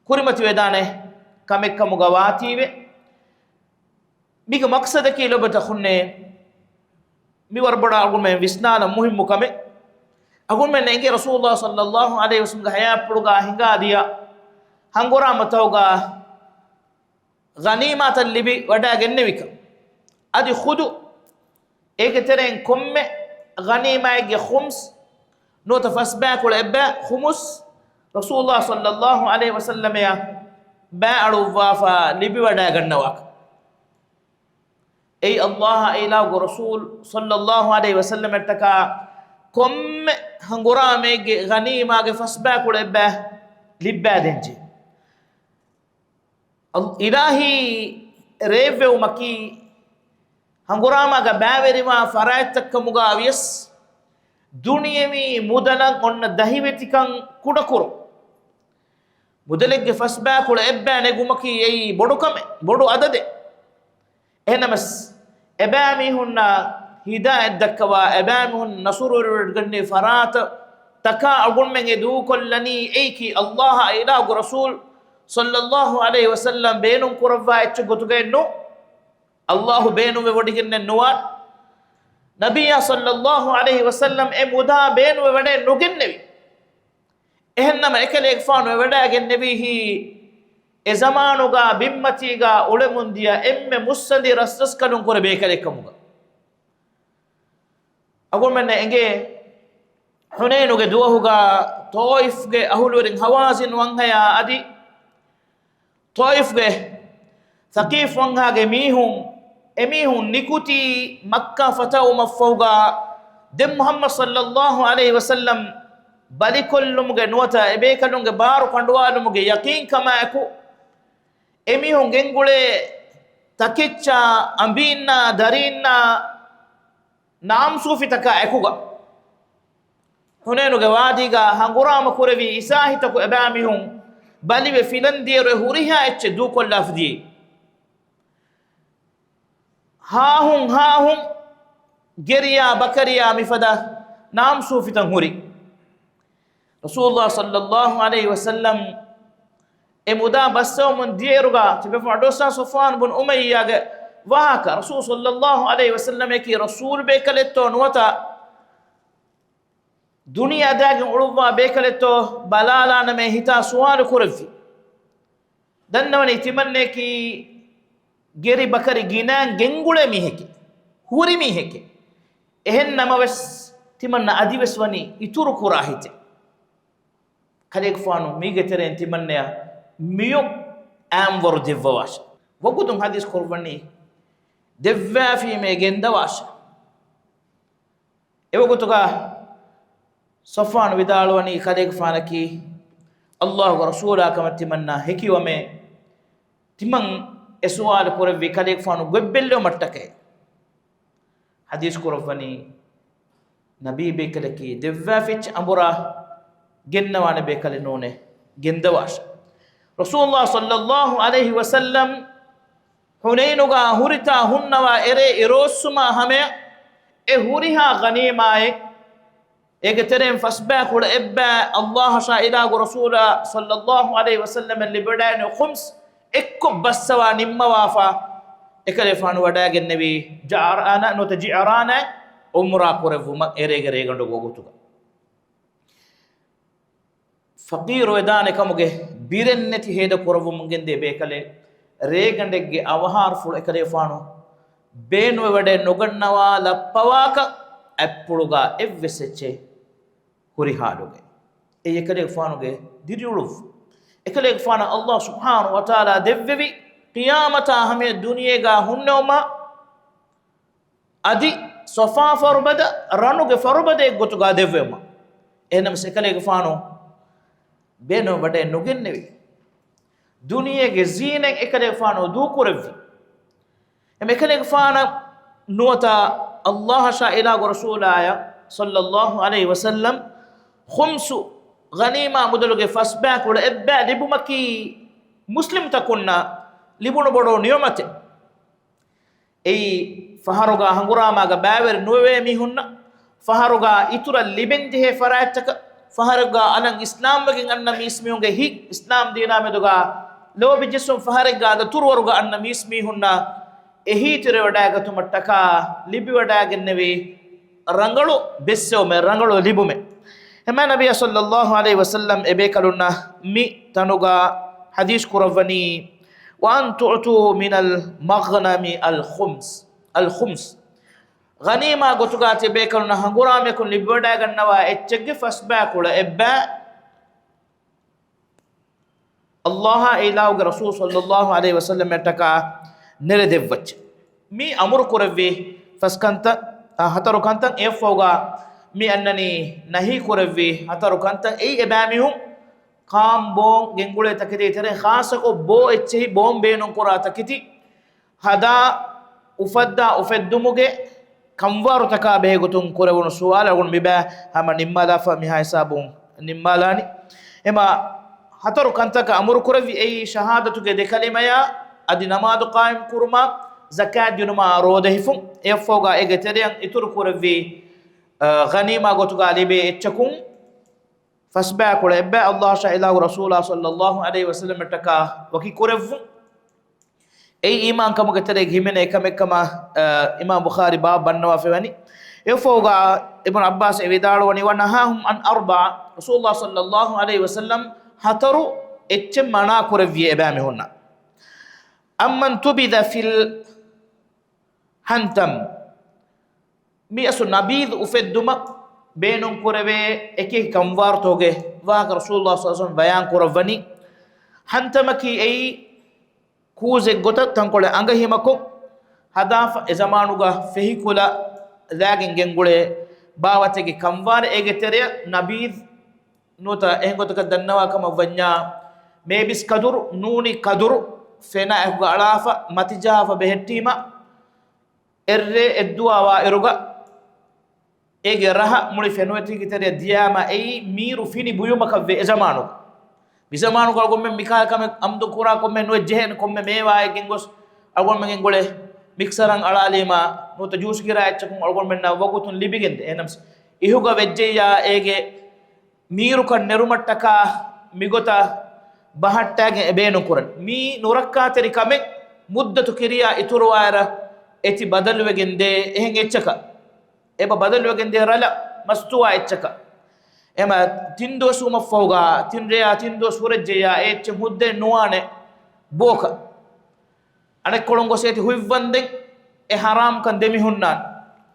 ކުރިމަތިވެދާނެ ކަމެއްކަމުގަ ވާތީވެ. މީގެ މަޤްޞަދަކީ ލޮބުވެތި އަޚުންނޭ، މި ވަރަށް ބޮޑަށް އަޅުގަނޑުމެން ވިސްނާލަން މުހިއްމު ކަމެއް. އަޅުގަނޑުމެން އެނގޭ ރަސޫލުﷲ ޞައްލައްލާހު ޢަލައިހި ވަސައްލަމަގެ ޙަޔާތްޕުޅުގަ ހިނގާދިޔަ ހަނގުރާމަތަކުގަ ޣަނީމާތައް ލިބި ވަޑައިގެންނެވިކަން. އަދި ޚުދު އޭގެ ތެރެއިން ކޮންމެ ޣަނީމާއެއްގެ ޚުމްސް ނުވަތަ ފަސް ބައިކުޅަ އެއްބައި ޚުމުސް ރަސޫލުﷲ ޞައްލައްލާހު ޢަލައިހި ވަސައްލަމަޔަށް ބައިއަޅުއްވާފަ ލިބިވަޑައިގަންނަވާކަން. އެއީ ﷲ އާއި އިލާހުގެ ރަސޫލު ޞައްލައްލާހު ޢަލައިހި ވަސައްލަމައަށްޓަކާ ކޮންމެ ހަނގުރާމައެއްގެ ޣަނީމާގެ ފަސް ބައިކުޅަ އެއްބައި ލިއްބައިދޭންޖެހޭ. އިލާހީ ރޭއްވެވުމަކީ ހަނގުރާމާގަ ބައިވެރިވާ ފަރާތްތައްކަމުގަ ވިޔަސް، ދުނިޔެވީ މުދަލަށް އޮންނަ ދަހިވެތިކަން ކުޑަކުރުން. މުދަލެއްގެ ފަސްބައިކުޅަ އެއްބައި ނެގުމަކީ އެއީ ބޮޑު ކަމެއް، ބޮޑު އަދަދެއް. އެހެންނަމަސް، އެބައިމީހުންނަށް ހިދާޔަތް ދައްކަވާ، އެބައިމީހުން ނަސުރުވެރިވެގަންނެވި ފަރާތަށް ތަކާ އަޅުގަނޑުމެން އެ ދޫކޮށްލަނީ އެއީކީ އައްލާހާ އިލާހުގެ ރަސޫލު ޞައްލައްލާހު ޢަލައިހި ވަސައްލަމް ބޭނުން ކުރައްވާ އެއްޗެއް ގޮތުގައެއް ނޫން. އައްލާހު ބޭނުންވެވޮޑިގެންނެއް ނުވާ. ނަބިއްޔާ ޞައްލައްލާހު ޢަލައިހި ވަސައްލަމް އެ މުދާ ބޭނުންވެވަޑައެއް ނުގެންނެވި. އެހެންނަމަ އެކަލޭގެފާނު އެވަޑައިގެންނެވީހީ އެ ޒަމާނުގަ ބިންމަތީގަ އުޅެމުންދިޔަ އެންމެ މުއްސަނދި ރަސްރަސްކަލުން ކުރެ ބޭކަލެއްކަމުގަ. އަޅުގަނޑުމެންނަށް އެނގޭ، ޙުނައިނުގެ ދުވަހުގަ ޠާއިފްގެ އަހުލުވެރިން ހަވާޒިން ވަންހަޔާ އަދި ޠާއިފްގެ ޘަޤީފް ވަންހާގެ މީހުން، އެމީހުން ނިކުތީ މައްކާ ފަތަހުވުމަށްފަހުގަ ދެން މުޙައްމަދު ޞައްލައްލާހު ޢަލައިހި ވަސައްލަމް ބަލިކޮށްލުމުގެ ނުވަތަ އެބޭކަލުންގެ ބާރު ކަނޑުވާލުމުގެ ޔަޤީންކަމާއެކު، އެމީހުން ގެންގުޅޭ ތަކެއްޗާ، އަނބީންނާ، ދަރީންނާ، ނާމްސޫފިތަކާ އެކުގަ ޙުނައިނުގެ ވާދީގަ ހަނގުރާމަ ކުރެވި އިސާހިތަކު އެބައިމީހުން ބަލިވެ ފިލަންދިޔައިރު ހުރިހާ އެއްޗެއް ދޫކޮށްލާފަ ދިޔައީ. ހާހުން ހާހުން ގެރިޔާ ބަކަރިޔާ މިފަދަ ނާމްސޫފިތައް ހުރި. ރަސޫލުﷲ ޞައްލައްލާހު ޢަލައިހި ވަސައްލަމް އެ މުދާ ބައްސަވަމުން ދިޔައިރުގަ ތިބެފަ އަޑުއައްސާ ޞަފްވާން ބުން އުމައްޔާގެ ވާހަކަ، ރަސޫލު ޞައްލައްލާހު ޢަލައިހި ވަސައްލަމަކީ ރަސޫލު ބޭކަލެއްތޯ ނުވަތަ ދުނިޔެ އަދާގެން އުޅުއްވާ ބޭކަލެއްތޯ ބަލާލާނަމޭ ހިތާ ސުވާލު ކުރެއްވި. ދަންނަވަނީ ތިމަންނަޔަކީ ގެރި ބަކަރި ގިނައިން ގެންގުޅޭ މީހެކޭ، ހުރި މީހެކޭ. އެހެން ނަމަވެސް، ތިމަންނަ އަދިވެސް ވަނީ އިތުރު ކުރާ ހިތެއް. ކަލޭގެފާނު މީގެ ތެރެއިން ތިމަންނަޔަށް މިއޮށް އާންވަރު ދެއްވަވާށެ. ވަގުތުން ޙަދީޘް ކުރައްވަނީ ދެއްވާފީމޭ ގެންދަވާށެ. އެވަގުތުގަ ޞަފްވާނު ވިދާޅުވަނީ ކަލޭގެފާނަކީ އައްލާހުގެ ރަސޫލާ ކަމަށް ތިމަންނަ ހެކިވަމޭ، ތިމަން އެ ސުވާލު ކުރެއްވީ ކަލޭގެފާނު ގޮތްބެއްލެވުމަށްޓަކައި. ޙަދީޘް ކުރައްވަނީ ނަބީ ބޭކަލަކީ ދެއްވާފިއްޗެއް އަނބުރާ ގެންނަވާނެ ބޭކަލެއް ނޫނޭ، ގެންދަވާށެ. ރަސޫލުﷲ ޞައްލައްލާހު ޢަލައިހި ވަސައްލަމް ޙުނައިނުގަ ހުރިތާ ހުންނަވާ އެރޭ އިރުއޮއްސުމާ ހަމަޔަށް އެ ހުރިހާ ޣަނީމާއެއް، އޭގެ ތެރެއިން ފަސްބައިކުޅަ އެއްބައި އައްލާހަށާ އިލާހުގެ ރަސޫލާ ޞައްލައްލާހު ޢަލައިހި ވަސައްލަމަށް ލިބިވަޑައިގެންނެވި ޚުމްސް އެއްކޮށް ބައްސަވާ ނިންމަވާފަ، އެކަލޭގެފާނު ވަޑައިގެންނެވީ ޖަޢުރާނާ ނުވަތަ ޖިޢުރާނާ ޢުމްރާ ކުރެއްވުމަށް އެރޭގެ ރޭގަނޑުގެ ވަގުތުގަ. ފަޤީރުވެދާނެ ކަމުގެ ބިރެއްނެތި ހޭދަ ކުރައްވަމުން ގެންދިޔަ ބޭކަލެއް، ރޭގަނޑެއްގެ އަވަހާރަފުޅު އެކަލޭގެފާނު ބޭނުންވެވަޑައެއް ނުގަންނަވާ ލައްޕަވާކަށް އަތްޕުޅުގަ އެއްވެސް އެއްޗެއް ހުރި ޙާލުގައި. އެއީ އެކަލޭގެފާނުގެ ދިރިއުޅުއްވުން. އެކަލޭގެފާނަށް އައްލާހު ސުބްޙާނަހު ވަތަޢާލާ ދެއްވެވި ޤިޔާމަތާ ހަމަޔަށް ދުނިޔޭގަ ހުންނެވުމަށް އަދި ޞަފާ ފަރުބަދަ ރަނުގެ ފަރުބަދައެއް ގޮތުގަ ދެއްވެވުމަށް. އެހެންނަމަސް އެކަލޭގެފާނު ބޭނުން ވަޑައެއް ނުގެންނެވި. ދުނިޔޭގެ ޒީނަތް އެކަލޭގެފާނު ދޫކުރެއްވި. އެމަ އެކަލޭގެފާނަށް ނުވަތަ އައްލާހަށާ އިލާހުގެ ރަސޫލާޔަށް ޞައްލައްލާހު ޢަލައިހި ވަސައްލަމް ޚުމްސު ޣަނީމާ މުދަލުގެ ފަސްބައިކުޅަ އެއްބައި ލިބުމަކީ މުސްލިމްތަކުންނަށް ލިބުނު ބޮޑު ނިޢުމަތެއް. އެއީ، ފަހަރުގަ ހަނގުރާމާގަ ބައިވެރި ނުވެވޭ މީހުންނަށް، ފަހަރުގަ އިތުރަށް ލިބެންޖެހޭ ފަރާތްތަކަށް، ފަހަރެއްގަ އަލަށް އިސްލާމްވެގެން އަންނަ މީސްމީހުންގެ ހިތް އިސްލާމް ދީނާ މެދުގަ ލޯބި ޖެއްސުން، ފަހަރެއްގަ އަދަ ތުރުވަރުގަ އަންނަ މީސްމީހުންނަށް އެހީތެރިވެވަޑައިގަތުމަށްޓަކާ ލިބިވަޑައިގެންނެވި ރަނގަޅު ބެއްސެވުމެއް، ރަނގަޅު ލިބުމެއް. އެމާ ނަބިއްޔާ ޞައްލައްލާހު ޢަލައިހި ވަސައްލަމް އެބޭކަލުންނަށް މި ތަނުގަ ޙަދީޘް ކުރައްވަނީ، وأن تعطوا من المغنم الخمس، الخمس. ޣަނީމާ ގޮތުގަ ތިބޭކަލުންނަށް ހަނގުރާމަޔަކުން ލިބިވަޑައިގަންނަވާ އެއްޗެއްގެ ފަސްބައިކުޅަ އެއްބައި އައްލާހާ އެ އިލާހުގެ ރަސޫލު ޞައްލައްލާހު ޢަލައިހި ވަސައްލަމަށްޓަކާ ނެރެދެއްވައްޗެ. މި އަމުރު ކުރެއްވި ފަސް ކަންތައް، އާ، ހަތަރު ކަންތައް އެއަށްފަހުގަ މި އަންނަނީ ނަހީ ކުރެއްވި ހަތަރު ކަންތައް. އެއީ އެބައިމީހުން ކާން ބޯން ގެންގުޅޭ ތަކެތީގެ ތެރެއިން ޚާއްޞަކޮށް ބޯ އެއްޗެހި ބޯން ބޭނުންކުރާ ތަކެތި ހަދާ އުފައްދާ އުފެއްދުމުގެ ކަންވާރުތަކާ ބެހޭ ގޮތުން ކުރެވުނު ސުވާލަށް އަޅުގަނޑު މިބާ ހަމަ ނިންމާލާފަ މިހާ ހިސާބުން ނިންމާލާނީ. އެމަ ހަތަރު ކަންތަކަށް އަމުރު ކުރެއްވި އެއީ ޝަހާދަތުގެ ދެ ކަލިމަޔާ އަދި ނަމާދު ޤާއިމް ކުރުމާ، ޒަކާތް ދިނުމާ، ރޯދަ ހިފުން. އެއަށްފަހުގާ އޭގެ ތެރެއަށް އިތުރު ކުރެއްވީ، އަ، ޣަނީމާ ގޮތުގާ ލިބޭ އެއްޗަކުން ފަސްބަޔާކުޅަ އެއްބަޔަށް އައްލާހަށާ އިލާހު ރަސޫލާ ޞައްލައްލާހު ޢަލައިހި ވަސައްލަމަށްޓަކާ ވަކި ކުރެއްވުން. އެއީ އީމާންކަމުގެ ތެރޭގަ ހިމެނޭ ކަމެއްކަމަށް، އަ، އިމާމް ބުޚާރީ ބާބު ބަންނަވާފައިވަނީ. އެއަށްފަހުގާ އިބްނު ޢައްބާސް އެ ވިދާޅުވަނީ، ވަނަހާހުމް ޢަން އަރްބަޢަ، ރަސޫލާ ޞައްލައްލާހު ޢަލައިހި ވަސައްލަމް ހަތަރު އެއްޗެއް މަނާ ކުރެއްވިއޭ އެބައިމީހުންނަށް. އަމްމަން ތުބިޛަ ފިލް ހަންތަމް. މިއަސްލު ނަބީޛު އުފެއްދުމަށް ބޭނުންކުރެވޭ އެކި ކަންވާރުތަކުގެ ވާހަކަ ރަސޫލުﷲ ޞައްލަﷲ ޢަލައިހި ވަސައްލަމް ބަޔާން ކުރައްވަނީ. ހަންތަމަކީ އެއީ ކޫޒެއް ގޮތަށް ތަންކޮޅެއް އަނގަ ހިމަކޮށް ހަދާފަ، އެ ޒަމާނުގަ ފެހިކުލަ ލާގެން ގެންގުޅޭ ބާވަތެއްގެ ކަންވާރެއް. އޭގެ ތެރެއަށް ނަބީޛު ނުވަތަ އެހެން ގޮތަކަށް ދަންނަވާ ކަމަށް ވަންޏާ، މޭބިސް ކަދުރު، ނޫނީ ކަދުރު، ފެނާ އެކުގަ އަޅާފަ، މަތިޖަހާފަ ބެހެއްޓީމަ، އެއްރޭ އެއްދުވާ ވާއިރުގަ އޭގެ ރަހަ މުޅި ފެނުވެތީގެ ތެރެއަށް ދިޔާމަ، އެއީ މީރު ފިނި ބުޔުމަކަށްވޭ އެ ޒަމާނުގަ. މި ޒަމާނުގަ އަޅުގަނޑުމެން މިކާ ކަމެއް އަމްދު ކުރާ ކޮންމެ ނުވެއްޖެހޭނެ، ކޮންމެ މޭވާއެއް ގެންގޮސް އަޅުގަނޑުމެން ގެންގުޅޭ މިކްސަރަށް އަޅާލީމަ، ނުވަތަ ޖޫސް ގިރާ އެއްޗަކުން އަޅުގަނޑުމެންނަށް ވަގުތުން ލިބިގެންދޭ. އެހެނަސް އިހުގަ ވެއްޖެއްޔާ އޭގެ މީރުކަން ނެރުމަށްޓަކާ މިގޮތަށް ބަހައްޓާގެން އެ ބޭނުންކުރަން. މީ ނުރައްކާތެރި ކަމެއް، މުއްދަތު ކިރިޔާ އިތުރުވާއިރަށް އެތި ބަދަލުވެގެން ދޭ އެހެން އެއްޗަކަށް. އެބަ ބަދަލުވެގެން ދޭ ރަލަށް މަސްތުވާ އެއްޗަކަށް. އެމަ ތިން ދުވަސް ވުމަށްފަހުގާ، ތިން ރެޔާ ތިން ދުވަސް ހުރެއްޖެޔާ އެ އެއްޗެއް ހުއްދައެއް ނުވާނެ ބޯކަށް. އަނެއްކޮޅުން ގޮސް އޭތި ހުއިއްވަންދެން އެ ހަރާމްކަން ދެމިހުންނާނެ.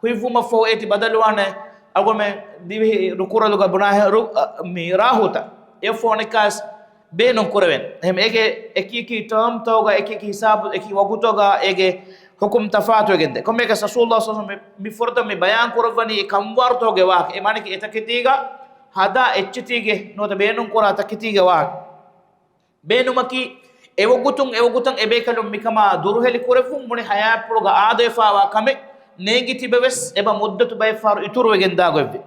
ހުއިއްވުމަށްފަހު އޭތި ބަދަލުވާނެ އަޅުގަނޑުމެން ދިވެހި ރުކުރަލުގަ ބުނާހެ ރު-، އަ، މި ރާހޫތަށް. އެއަށްފަހު އަނެއްކާވެސް ބޭނުން ކުރެވެން. އެހެން އޭގެ އެކި އެކި ޓާމްތަކުގަ، އެކި އެކި ހިސާބު، އެކި ވަގުތުގަ އޭގެ ޙުކުމް ތަފާތުވެގެންދޭ. ކޮންމެއަކަސް ރަސޫލުﷲ ޞައްލަﷲ ޢަލައިހި ވަސައްލަމް މި، މި ފުރަތަމަ މި ބަޔާން ކުރައްވަނީ އެ ކަންވާރުތަކުގެ ވާހަކަ. އެ މާނައަކީ އެ ތަކެތީގަ ހަދާ އެއްޗެތީގެ ނުވަތަ ބޭނުންކުރާ ތަކެތީގެ ވާހަކަ. ބޭނުމަކީ، އެވަގުތުން އެވަގުތަށް އެބޭކަލުން މިކަމާ ދުރުހެލި ކުރެއްވުން. މުޅި ހަޔާތްޕުޅުގަ އާދަވެފާވާ ކަމެއް ނޭނގި ތިބެވެސް، އެބަ މުއްދަތު ބައެއްފަހަރު އިތުރުވެގެންދާ ގޮތްވެ.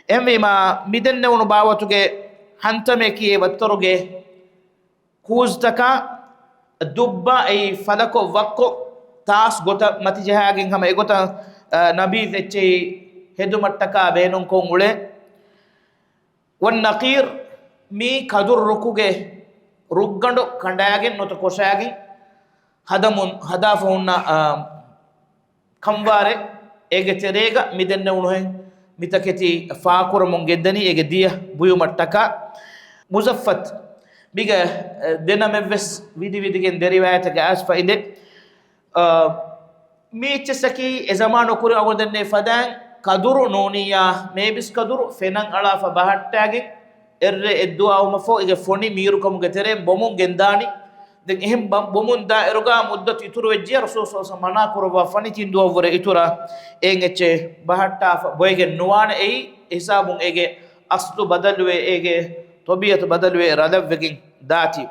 އެހެންވީމާ، މިދެންނެވުނު ބާވަތުގެ ހަންތަމެކީ އެ ވައްތަރުގެ ކޫޒްތަކާ ދުއްބާ އެއީ ފަލަކޮށް ވައްކޮށް ތާސް ގޮތަށް މަތިޖަހާގެން ހަމަ އެގޮތަށް، އަ، ނަބީޛު އެއްޗެހި ހެދުމަށްޓަކާ ބޭނުންކޮށް އުޅޭ. ވައްނަޤީރު، މީ ކަދުރު ރުކުގެ ރުއްގަނޑު ކަނޑާގެން ނުވަތަ ކޮށާގެން ހަދަމުން، ހަދާފަ ހުންނަ، އާ، ކަންވާރެއް. އޭގެ ތެރޭގަ މިދެންނެވުނުހެން މިތަކެތި ފާކުރަމުން ގެންދަނީ އޭގެ ދިޔަ ބުޔުމަށްޓަކާ. މުޒައްފަތު، މީގެ، އެ، ދެ ނަމެއްވެސް ވިދި ވިދިގެން ދެ ރިވާޔަތެއްގަ އައިސްފަ އިނދެ. އާ، މި އެއްޗެއްސަކީ އެ ޒަމާނު ކުރި އަގު ދެންނެވި ފަދައިން ކަދުރު ނޫނިއްޔާ މޭބިސް ކަދުރު ފެނަށް އަޅާފަ ބަހައްޓާގެން އެއްރޭ އެއްދުވާވުމަށްފަހު އޭގެ ފޮނި މީރުކަމުގެ ތެރެއިން ބޮމުން ގެންދާނީ. ދެން އެހެން ބަ-، ބޮމުން ދާ އިރުގަ މުއްދަތު އިތުރު ވެއްޖެޔާ ރަސޫލު ޞައްލަﷲ ޢަލައިހި ވަސައްލަމް މަނާ ކުރައްވާ ފަނި ތިން ދުވަހު ވުރެ އިތުރަށް އޭން އެއްޗެއް ބަހައްޓާފަ ބޮއެގެން ނުވާނެ. އެއީ އެ ހިސާބުން އޭގެ އަސްލު ބަދަލުވެ، އޭގެ ޠަބީޢަތު ބަދަލުވެ ރަލަށްވެގެން ދާތީ.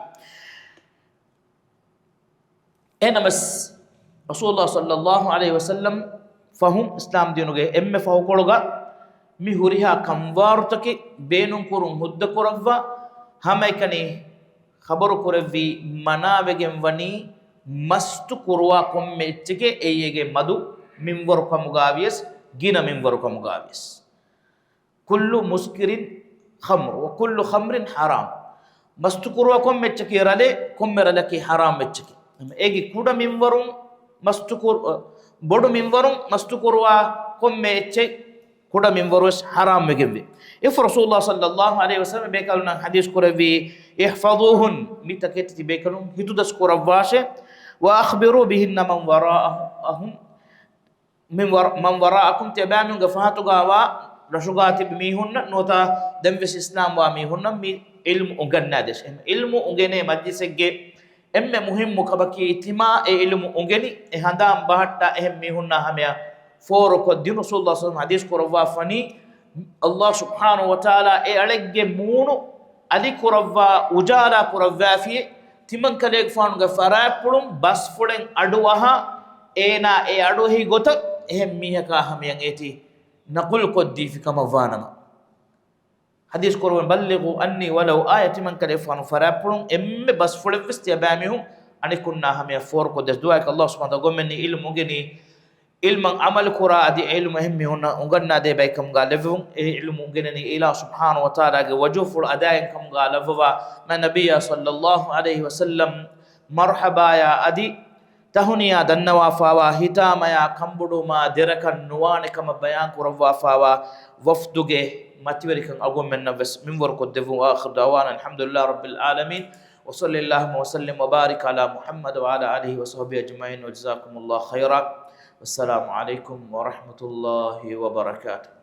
އެހެނަމަސް، ރަސޫލުﷲ ޞައްލަﷲ ޢަލައިހި ވަސައްލަމް ފަހުން އިސްލާމް ދީނުގެ އެންމެ ފަހުކޮޅުގަ މި ހުރިހާ ކަންވާރުތަކެއް ބޭނުންކުރުން ހުއްދަކުރައްވާ، ހަމައެކަނި ޚަބަރު ކުރެއްވީ މަނާވެގެން ވަނީ މަސްތު ކުރުވާ ކޮންމެ އެއްޗެކޭ، އެއީ އޭގެ މަދު މިންވަރު ކަމުގާވިޔަސް، ގިނަ މިންވަރު ކަމުގާވިޔަސް. كل مسكر خمر وكل خمر حرام. މަސްތުކުރުވާ ކޮންމެ އެއްޗަކީ ރަލެއް، ކޮންމެ ރަލަކީ ޙަރާމް އެއްޗަކީ. އެއީ ކުޑަ މިންވަރުން މަސްތުކުރު-، ބޮޑު މިންވަރުން މަސްތުކުރުވާ ކޮންމެ އެއްޗެއް ކުޑަ މިންވަރުވެސް ޙަރާމް ވެގެންވޭ. އެފަ ރަސޫލުﷲ ޞައްލަﷲ ޢަލައިހި ވަސައްލަމް ބޭކަލުންނަށް ޙަދީޘް ކުރެއްވީ، احفظوهن، މި ތަކެތި ތިބޭކަލުން ހިތުދަސް ކުރައްވާށޭ، وأخبروا بهن من وراءهم، من ور-، من وراءكم، ތިޔަބައިމީހުންގެ ފަހަތުގާވާ ރަށުގާ ތިބި މީހުންނަށް ނުވަތަ ދެންވެސް އިސްލާމްވާ މީހުންނަށް މި ޢިލްމު އުނގަންނާދޭށޭ. ޢިލްމު އުނގެނޭ މަޖްލިސެއްގެ އެންމެ މުހިއްމު ކަމަކީ، ތިމާ އެ ޢިލްމު އުނގެނި، އެ ހަނދާން ބަހައްޓާ އެހެން މީހުންނާ ހަމަޔަށް ފޯރުކޮށްދިނުން. ރަސޫލުﷲ ޞައްލަﷲ ޢަލައިހި ވަސައްލަމް ޙަދީޘް ކުރައްވާފަނީ، ﷲ ސުބްޙާނަހޫ ވަތަޢާލާ އެ އަޅެއްގެ މޫނު އަލި ކުރައްވާ، އުޖާލާ ކުރައްވާފި، ތިމަންކަލޭގެފާނުގެ ފަރާތްޕުޅުން ބަސްފުޅެއް އަޑުއަހާ، އޭނާ އެ އަޑުއެހި ގޮތަށް އެހެން މީހަކާ ހަމަޔަށް އޭތި ނަޤުލު ކޮށްދީފި ކަމަށްވާނަމަ. ޙަދީޘް ކުރައްވަނީ، "بلغوا عني ولو آية." ތިމަންކަލޭގެފާނު ފަރާތްޕުޅުން އެންމެ ބަސްފުޅެއްވެސް ތިޔަބައިމީހުން އަނެކުންނާ ހަމަޔަށް ފޯރުކޮށްދޭށި. ދުޢާއަކީ ﷲ ސުބްޙާނަހޫ ވަތަޢާލާ އަގު އެންމެ އިލްމު އުނގެނީ، އިލްމަށް ޢަމަލު ކުރާ އަދި އެ ޢިލްމު އެހެން މީހުންނަށް އުނގަންނާދޭ ބައެއްކަމުގަ ލެއްވެވުން. އެ ޢިލްމު އުނގެނެނީ އިލާހު ސުބްޙާނަހޫ ވަތަޢާލާގެ ވަޖުހުފުޅު އަދާއިން ކަމުގަ ލައްވަވާ، މާތް ނަބިއްޔާ ޞައްލައްލާހު ޢަލައިހި ވަސައްލަމް މަރްޙަބާޔާ އަދި ތަހުނިޔާ ދަންނަވާފައިވާ، ހިތާމަޔާ ކަންބޮޑުވުމާ ދެރަކަށް ނުވާނެ ކަމަށް ބަޔާން ކުރައްވާފައިވާ ވަފްދުގެ މަތިވެރިކަން އަގު އެންމެންނަށް ވެސް މިންވަރު ކޮށްދެއްވުން. وآخر دعوانا أن الحمد لله رب العالمين، وصل اللهم وسلم وبارك على محمد وعلى آله وصحبه أجمعين، وجزاكم الله خيرا، والسلام عليكم ورحمة الله وبركاته.